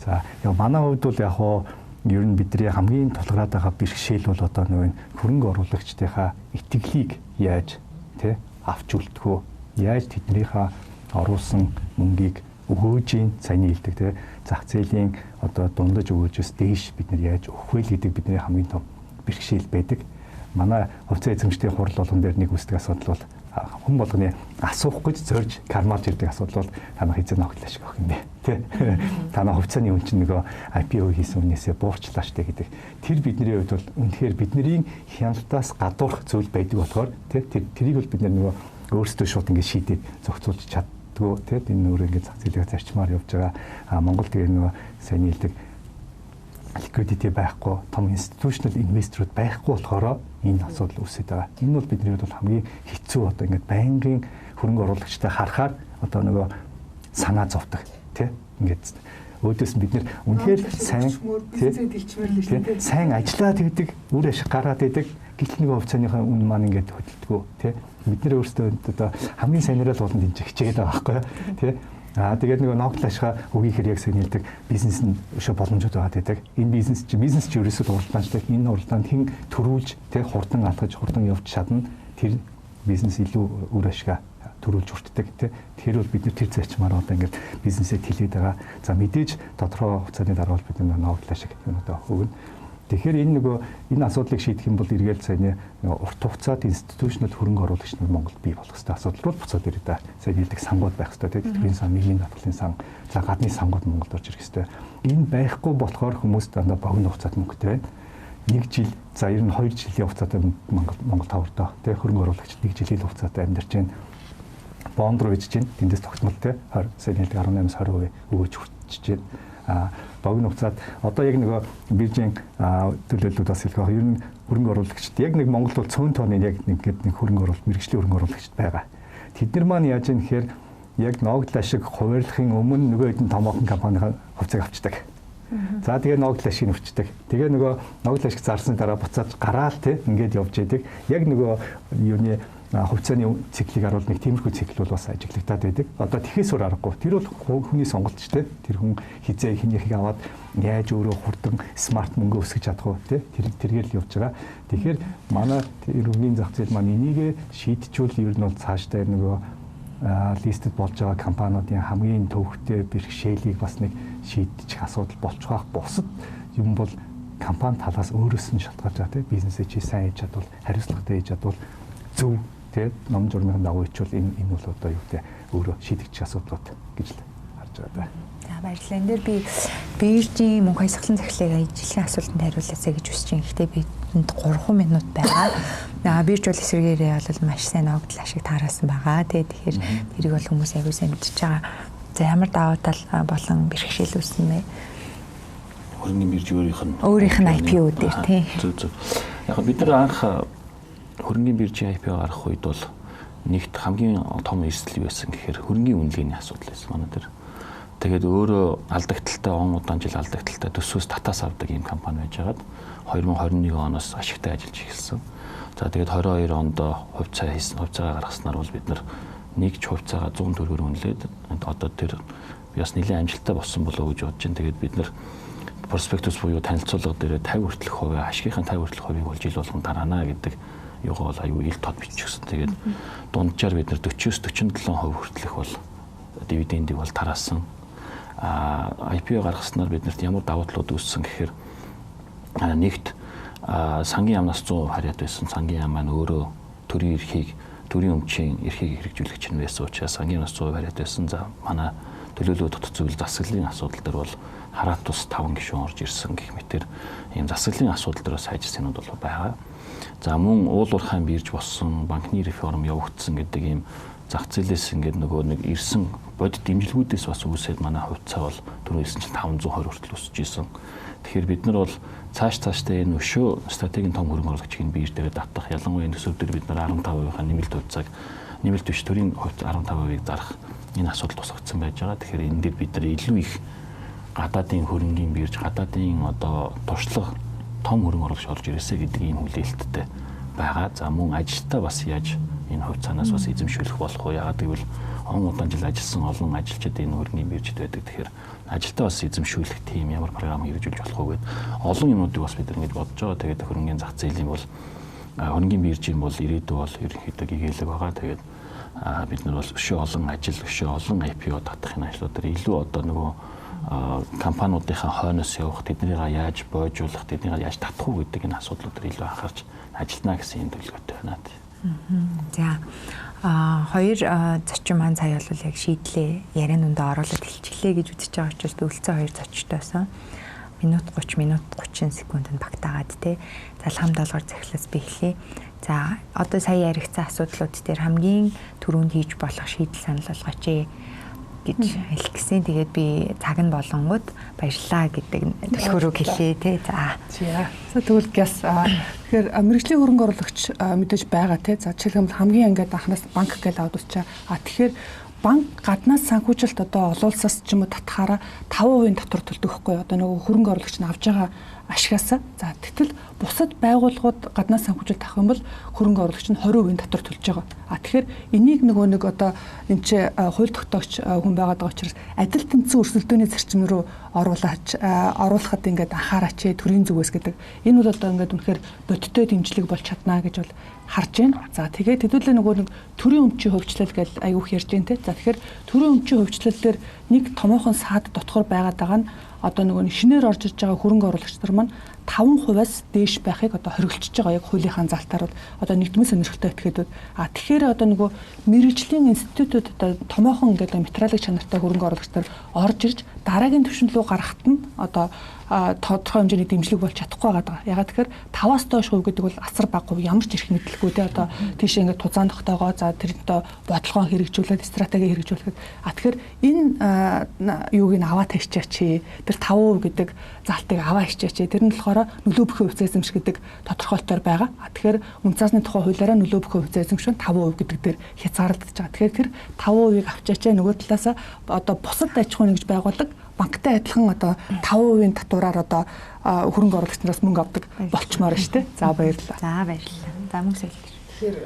За яг манай хувьд бол яг хуу ер нь бидний хамгийн тулгараад байгаа бэрхшээл бол одоо нөгөө хөрөнгө оруулагчдынхаа итгэлийг яаж те авч үлдэх үү, яаж тэднийхээ оруулсан мөнгийг өгөөжийн саяны хэлдэг те зах зээлийн одоо дундаж өгөөжөөс дээш бид нар яаж өгөх вэ гэдэг бидний хамгийн том бэрхшээл байдаг. Манай хувьцаа эзэмшдийн хурал болгон дээр нэг үүсдэг асуудал бол хүн болгоны асуух гэж зорж кармалж ирдэг асуудал бол танаа хэзээ ногдол ашиг өгөх юм бэ тий. Танаа хувьцааны үн чинь нөгөө IPO хийсэн үнээсээ буурчлаа штэ гэдэг. Тэр бидний хувьд бол үнэхээр бидний хяналтаас гадуурх зүйл байдаг болохоор тий, тэрийг бол бид нөгөө өөрсдөө шууд ингэ шийдээд зохицуулж чаддгүй тий. Энэ өөрөө ингэ зах зээлээ зарчмаар явж байгаа. А Монгол тэгээ нөгөө сайн хэлдэг liquidity байхгүй, том institutional investor-ууд байхгүй болохоор энэ асуудал үүсээд байгаа. Энэ бол бидний хувьд бол хамгийн хэцүү, одоо ингээд байнгын хөрөнгө оруулагчтай харахаар одоо нөгөө санаа зовдөг тий. Ингээд өөдөөс нь бид нэр үнэхээр сайн тий, сайн ажиллаад байдаг, үр ашиг гаргаад байдаг. Гэтэл нөгөө хувьцааныхаа үн маань ингээд хөдөлдөггүй тий. Бид нэр өөрсдөө одоо хамгийн сайнараа л болон дэмжих хичээгээд байгаа байхгүй тий. Аа тэгээд нөгөө ногдол ашгаа өгийхэр яг сайн хэлдэг бизнес нь өшөө боломжууд байгаа гэдэг. Энэ бизнес чи ерөөсөө уралдаанчтай. Энэ уралдаанд хэн төрүүлж тэг хурдан алхаж хурдан явж чадна, тэр бизнес илүү үр ашгаа төрүүлж хүртдэг тий. Тэгэхээр бол бид нэр тэр зарчмаар одоо ингээд бизнесээ тэлээд байгаа. За мэдээж тодорхой хугацааны дараа бол бид нар ногдол ашиг юмудаа өгнө. Тэгэхээр энэ нөгөө энэ асуудлыг шийдэх юм бол эргээл саяны урт хугацаанд institutional хөрөнгө оруулагч нар Монголд бий болох хэрэгтэй асуудал руу буцаад ирээ да. Сайн хэлдэг сангууд байх хэрэгтэй тийм, тэтгэврийн сан, нийгмийн даатгалын сан, за гадны сангууд Монголд орж ирэх хэрэгтэй. Энэ байхгүй болохоор хүмүүс дандаа богино хугацаат мөнгөтэй байна. 1 жил, за ер нь 2 жилийн хугацаатай Монгол тавардаа тийм хөрөнгө оруулагч 1 жилийн хугацаатай амьдарч байна. Бонд руу ижиж байна. Тэндээс тогтмол тийм 20 сайн хэлдэг 18-аас 20% өгөөж хүртэж байна. Богино хугацаанд одоо яг нөгөө биржийн төлөөллүүд бас хэлэх байх. Ер нь хөрөнгө оруулагчид яг нэг Монгол бол цөөн тооны яг нэг гээд нэг хөрөнгө оруулалт, мэргэжлийн хөрөнгө оруулагчид байгаа. Тэд нар маань яаж юм гэхээр яг ногдол ашиг хуваарлахын өмнө нөгөө хэдэн томоохон компанийн хувьцааг авчдаг. За тэгээ ногдол ашиг нөвчдөг. Тэгээ нөгөө ногдол ашиг зарсны дараа буцаад гараал тий ингээд явж идэг. Яг нөгөө юуны хувьцааны циклийг харуул нэг тиймэрхүү цикл бол бас ажиглагдаад байдаг. Одоо тэхээс өөр аргагүй. Тэр бол хүний сонголт ч тий. Тэр хүн хизээ хинийхийг аваад яаж өөрөө хурдан смарт мөнгө өсгөж чадах вэ тий. Тэр тэргээр л явж байгаа. Тэгэхээр манай өргөний зах зээл маань энийг шийдчихвэл ер нь бол цаашдаа нөгөө листэд болж байгаа компаниудын хамгийн төвхтэй бэрхшээлийг бас нэг шийдчих асуудал болчих واخ. Бусад юм бол компани талаас өөрөөс нь шалтгаалж байгаа тий. Бизнесээ чи сайн хийж чадвал, хариуцлагатай хийж чадвал зөв тий ном журмын дагуу ичвэл энэ бол одоо юу гэдэг өөрөө шийдэгдэх асуудлууд гэж л харж байгаа даа. За баярлалаа. Энэ дээр би биржийн мөнх хаясгалан захирлыг ижлэхэн асуултанд хариулаасай гэж хүсэж байна. Гэхдээ бидэнд 3 минут байгаа. Бирж бол эсрэгээрээ бол маш сайн ногдол ашиг таараасан байгаа. Тэгээ тэгэхээр тэрийг бол хүмүүс аягүй сайн мэдчихэж байгаа. За ямар давуу тал болон бэрхшээл үүснэ вэ? Хөрөнгөний бирж өөрийнх нь өөрийнх нь IPO дээр тий. Зөв зөв. Яг бид нар анх хөрөнгөний биржийн IPO гаргах үед бол нэгт хамгийн том эрсдэл юу байсан гэхээр хөрөнгөний үнэлгээний асуудал байсан манай дээр. Тэгээд өөрөө алдагдaltaй он удаан жил алдагдaltaй төсвөөс татаас авдаг ийм компани байжгаад 2021 оноос ашигтай ажиллаж эхэлсэн. За тэгээд 22 онд хувьцаа хийсэн, хувьцаагаа гаргаснаар бол бид нар нэг ч хувьцаагаа 100 төгрөгөөр үнэлээд одоо тэр бас нэлээд амжилттай болсон болоо гэж бодож байна. Тэгээд бид нар проспектус буюу танилцуулга дээр 50 хүртэлх хувийн ашигын 50 хүртэлх хувийг бол жил болгон дараана гэдэг юугаа бол аюу ил тод биччихсэн. Тэгээд дунджаар бид нар 40-с 47% хүртэлх бол дивидендийг бол тараасан. IPO гаргаснаар биднэрт ямар давуу талууд үүссэн гэхээр нэгт сангийн яамнаас 100% харьяат байсан. Сангийн яам маань өөрөө төрийн эрхийг, төрийн өмчийн эрхийг хэрэгжүүлэгч нь байсан учраас сангийн яамнаас 100% харьяат байсан. За манай төлөөлөө дотор зүйл засаглалын асуудал дээр бол хараат тус 5 гишүүн орж ирсэн гэх мэтэр ийм засаглалын асуудал дээр бас сайжирсан юмуд бол байгаа. За мөн уул уурхайн бирж болсон, банкны реформ явагдсан гэдэг ийм зах зээлээс ингээд нөгөө нэг ирсэн бодит дэмжлэгүүдээс бас үүсээд манай хувьцаа бол түрүү хэлсэн чинь 520 хүртэл өсөж исэн. Тэгэхээр бид нар бол цаашдаа энэ өшөө стратегийн том хөрөнгө оруулагчийг бирж дээрээ татах, ялангуяа энэ төсөв дээр бид нар 15%-ийн нэмэлт хувьцааг, нэмэлт биш төрийн хувьцаа 15%-ийг зарах энэ асуудал тусгагдсан байж байгаа. Тэгэхээр энэ дээр бид нар илүү их гадаадын хөрөнгийн бирж, гадаадын одоо туршлага том хөрөнгө оруулагч орж ирээсэ гэдэг ийм хүлээлттэй байгаа. За мөн ажилтаа бас яаж энэ хувьцаанаас бас эзэмшүүлэх болох уу? Яагаад гэвэл он удаан жил ажилласан олон ажилчид энэ хөрөнгийн биржид байдаг. Тэгэхээр ажилтаа бас эзэмшүүлэх тийм ямар програм хэрэгжүүлж болох уу гэд олон юмнуудыг бас бид ингэж бодож байгаа. Тэгээд хөрөнгийн зах зээлийн бол хөрөнгийн биржийн бол ирээдүй бол ерөнхийдөө гэгээлэг байгаа. Тэгээд бид нар бол өшөө олон ажил, өшөө олон IPO татах энэ ажлууд дээр илүү одоо нөгөө компаниудынхаа хойноос явах, тэднийг яаж бойжуулах, тэднийг яаж татах уу гэдэг энэ асуудлууд дээр илүү анхаарч ажиллана гэсэн юм төлөвлөгөөтэй байна. За хоёр зочин маань сая бол яг шийдлээ яриан дундаа оруулаад хэлчихлээ гэж үзэж байгаа учраас би үлдсэн хоёр зочтойсон минут 30 минут 30 секундэд багтаагаад те залхам долгор захилаас би эхлэе. За одоо сая яригдсан асуудлууд дээр хамгийн түрүүнд хийж болох шийдэл санал болгооч гэж хэлэх гэсэн. Тэгээд би цаг нь болонгууд баярлалаа гэдэг төлхөөрөө хэлье те. За. За тэгвэл гяс тэгэхээр мэргэжлийн хөрөнгө оруулагч мэдээж байгаа те. За жишээлбэл хамгийн ингээд анхнаас банк гэж аваад үзчихээ. А тэгэхээр банк гаднаас санхүүжилт одоо олуулсаас ч юм уу татхаараа 5% татвар төлдөг байхгүй юу? Одоо нөгөө хөрөнгө оруулагч нь авж байгаа ашигаас. За тэгтэл бусад байгууллагууд гаднаас санхүүжилт авах юм бол хөрөнгө оруулагч нь 20% татвар төлж байгаа. А тэгэхээр энийг нөгөө нэг одоо энэ чи хууль тогтоогч хүн байгаад байгаа учраас адил тэнцэн өрсөлдөөний зарчим руу оруулахад ингээд анхаараач төрийн зүгээс гэдэг. Энэ бол одоо ингээд үнэхээр бодиттой дэмжлэг болж чаднаа гэж бол харж байна. За тэгээд хэдүүлээ нөгөө нэг төрийн өмчийн хувьчлал гэж айгүйх ярьж байна те. За тэгэхээр төрийн өмчийн хувьчлалээр нэг томоохон саад дотгор байгаад байгаа нь одоо нөгөө шинээр орж иж байгаа хөрөнгө оруулагч нар маань 5%-аас дээш байхыг одоо хоригдчихж байгаа яг хуулийнхаа залтаар бол одоо нэгдмэн сонирхолтой этгээдүүд. А тэгэхээр одоо нөгөө мэргэжлийн институтууд одоо томоохон ингээд материалын чанартай хөрөнгө оруулагч нар орж ирж дараагийн түвшин рүү гарахад нь одоо тодорхой хэмжээний дэмжлэг болж чадахгүй байгаа. Ягаад тэгэхээр 5-аас доош хувь гэдэг бол асар бага хувь, ямар ч эрх мэдэлгүй те одоо тийшээ ингээд тузаан тогтоогоо за тэр одоо бодлогоо хэрэгжүүлээд стратеги хэрэгжүүлэхэд а тэгэхээр энэ юуг нь аваа тавьчаач тэр 5% гэдэг залтыг аваа хичээч. Тэр нь болохоор нөлөө бүхэн хувьцаа эзэмших гэдэг тодорхойлолтоор байгаа. А тэгэхээр үн цаасны тухай хуулиараа нөлөө бүхэн хувьцаа эзэмших нь 5% гэдэг дээр хязгаарлагдаж байгаа. Тэгэхээр тэр 5%-ыг авчаач нөгөө талаас одоо бусад аж ахуйн нэгж байгууллага банктай адилхан одоо 5% татвараар одоо хөрөнгө оруулагч нараас мөнгө авдаг болчмоор шүү дээ. За баярлалаа. За баярлалаа. За мөнгө соёл. Тэгэхээр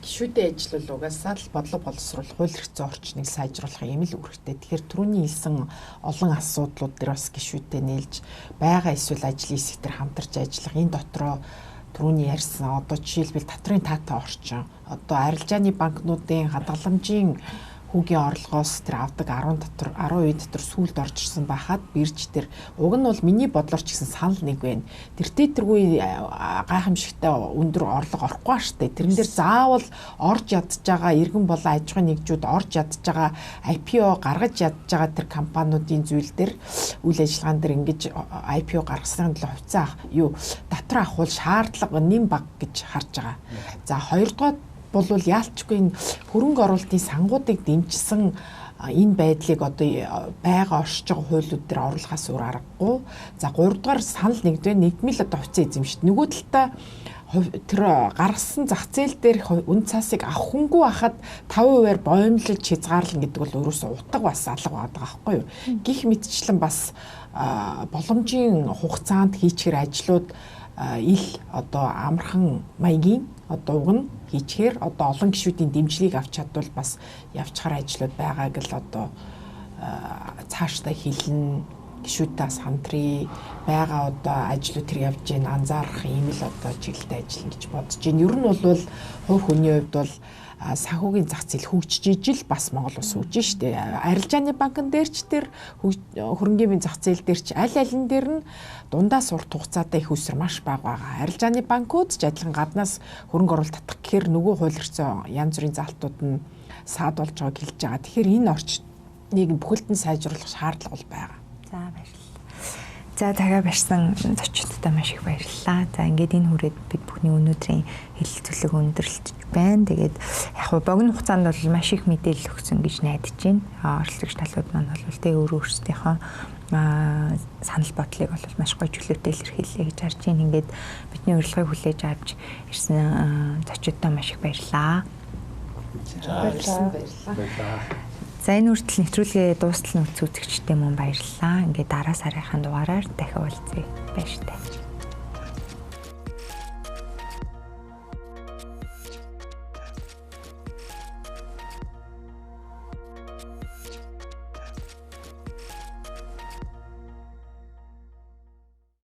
гишүүдийн ажил бол угаасаа л бодлого боловсруулах, хууль эрх зүйн орчныг сайжруулах юм л үүрэгтэй. Тэгэхээр түрүүний хэлсэн олон асуудлууд дээр бас гишүүдтэй нийлж байгаа эсвэл ажлын хэсэг дээр хамтарч ажиллах энэ дотроо түрүүний ярьсан одоо жишээлбэл татврын таатай орчин, одоо арилжааны банкнуудын хадгаламжийн хүүгийн орлогоос тэр авдаг 10 дотор 10% дотор сүлд орж ирсэн байхад бирж тэр уг нь бол миний бодлоор ч гэсэн санал нэг байна. Тэртээ тэргүй гайхамшигтай өндөр орлого орохгүй штэ. Тэрэн дээр заавал орж ядж байгаа иргэн болон аж ахуйн нэгжүүд орж ядж байгаа IPO гаргаж ядж байгаа тэр компаниудын зүйл дээр үйл ажиллагаан дээр ингэж IPO гаргасны төлөө хувьцаа юу татвар авах бол шаардлага нэм баг гэж харж байгаа. За хоёрдугаар болвол яалчгүй энэ хөрөнгө оруулалтын сангуудыг дэмжсэн энэ байдлыг одоо байгаа оршиж байгаа хуулиуд дээр оруулахаас өөр аргагүй. За гуравдугаар санал нэгдвэ нэгдмэл одоо хувьцаа эзэмшдэг. Нөгөө талдаа тэр гаргасан зах зээл дээр үн цаасыг авах хүнгүй хахад 5%-аар боомлож хязгаарлана гэдэг бол өөрөөсөө утга бас алга байгаа байхгүй юу. Гэх мэтчлэн бас боломжийн хугацаанд хийчихэр ажлууд ил одоо амархан маягийн одоо уг нь хийчихээр одоо олон гишүүдийн дэмжлэгийг авч чадвал бас явчихар ажлууд байгааг л одоо цаашдаа хэлнэ. Гишүүдээс хамтрий байгаа одоо ажлууд тэр явж гин анзаарах ийм л одоо чиглэлтэй ажиллана гэж бодож байна. Ер нь бол хувь хүний хувьд бол санхүүгийн зах зээл хөгжиж ижил бас Монгол улс хөгжиж штэ. Арилжааны банкн дээр ч тэр хөрөнгөний зах зээл дээр ч аль алин дээр нь дундаас урт хугацаатай их усэр маш бага байгаа. Арилжааны банкуд ч адилхан гаднаас хөрөнгө оруулалт татах гэхээр нөгөө хууль эрхцээ янз бүрийн заалтууд нь саад болж байгааг хэлж байгаа. Тэгэхээр энэ орчныг бүхэлд нь сайжруулах шаардлага бол байгаа. За баярлалаа. За тагаа барьсан зочдтой маш их баярлалаа. За ингээд энэ хүрээд бид бүхний өнөөдрийн хэлэлцүүлэг өндөрлөж байна. Тэгээд яг хуу богино хугацаанд бол маш их мэдээлэл өгсөн гэж найдаж байна. Оролцогч талууд маань бол тэ өөрөө өөрсдийнхөө санал бодлыг бол маш гоё чөлөөтэй илэрхийллээ гэж харж байна. Ингээд бидний урилгыг хүлээж авч ирсэн зочдтой маш их баярлалаа. За баярлалаа. За энэ хүртэл нэвтрүүлгээ дуустал нь үзэгчтэй мөн баярлалаа. Ингээд дараа сарынхаа дугаараар дахин уулзъя. Баяртай.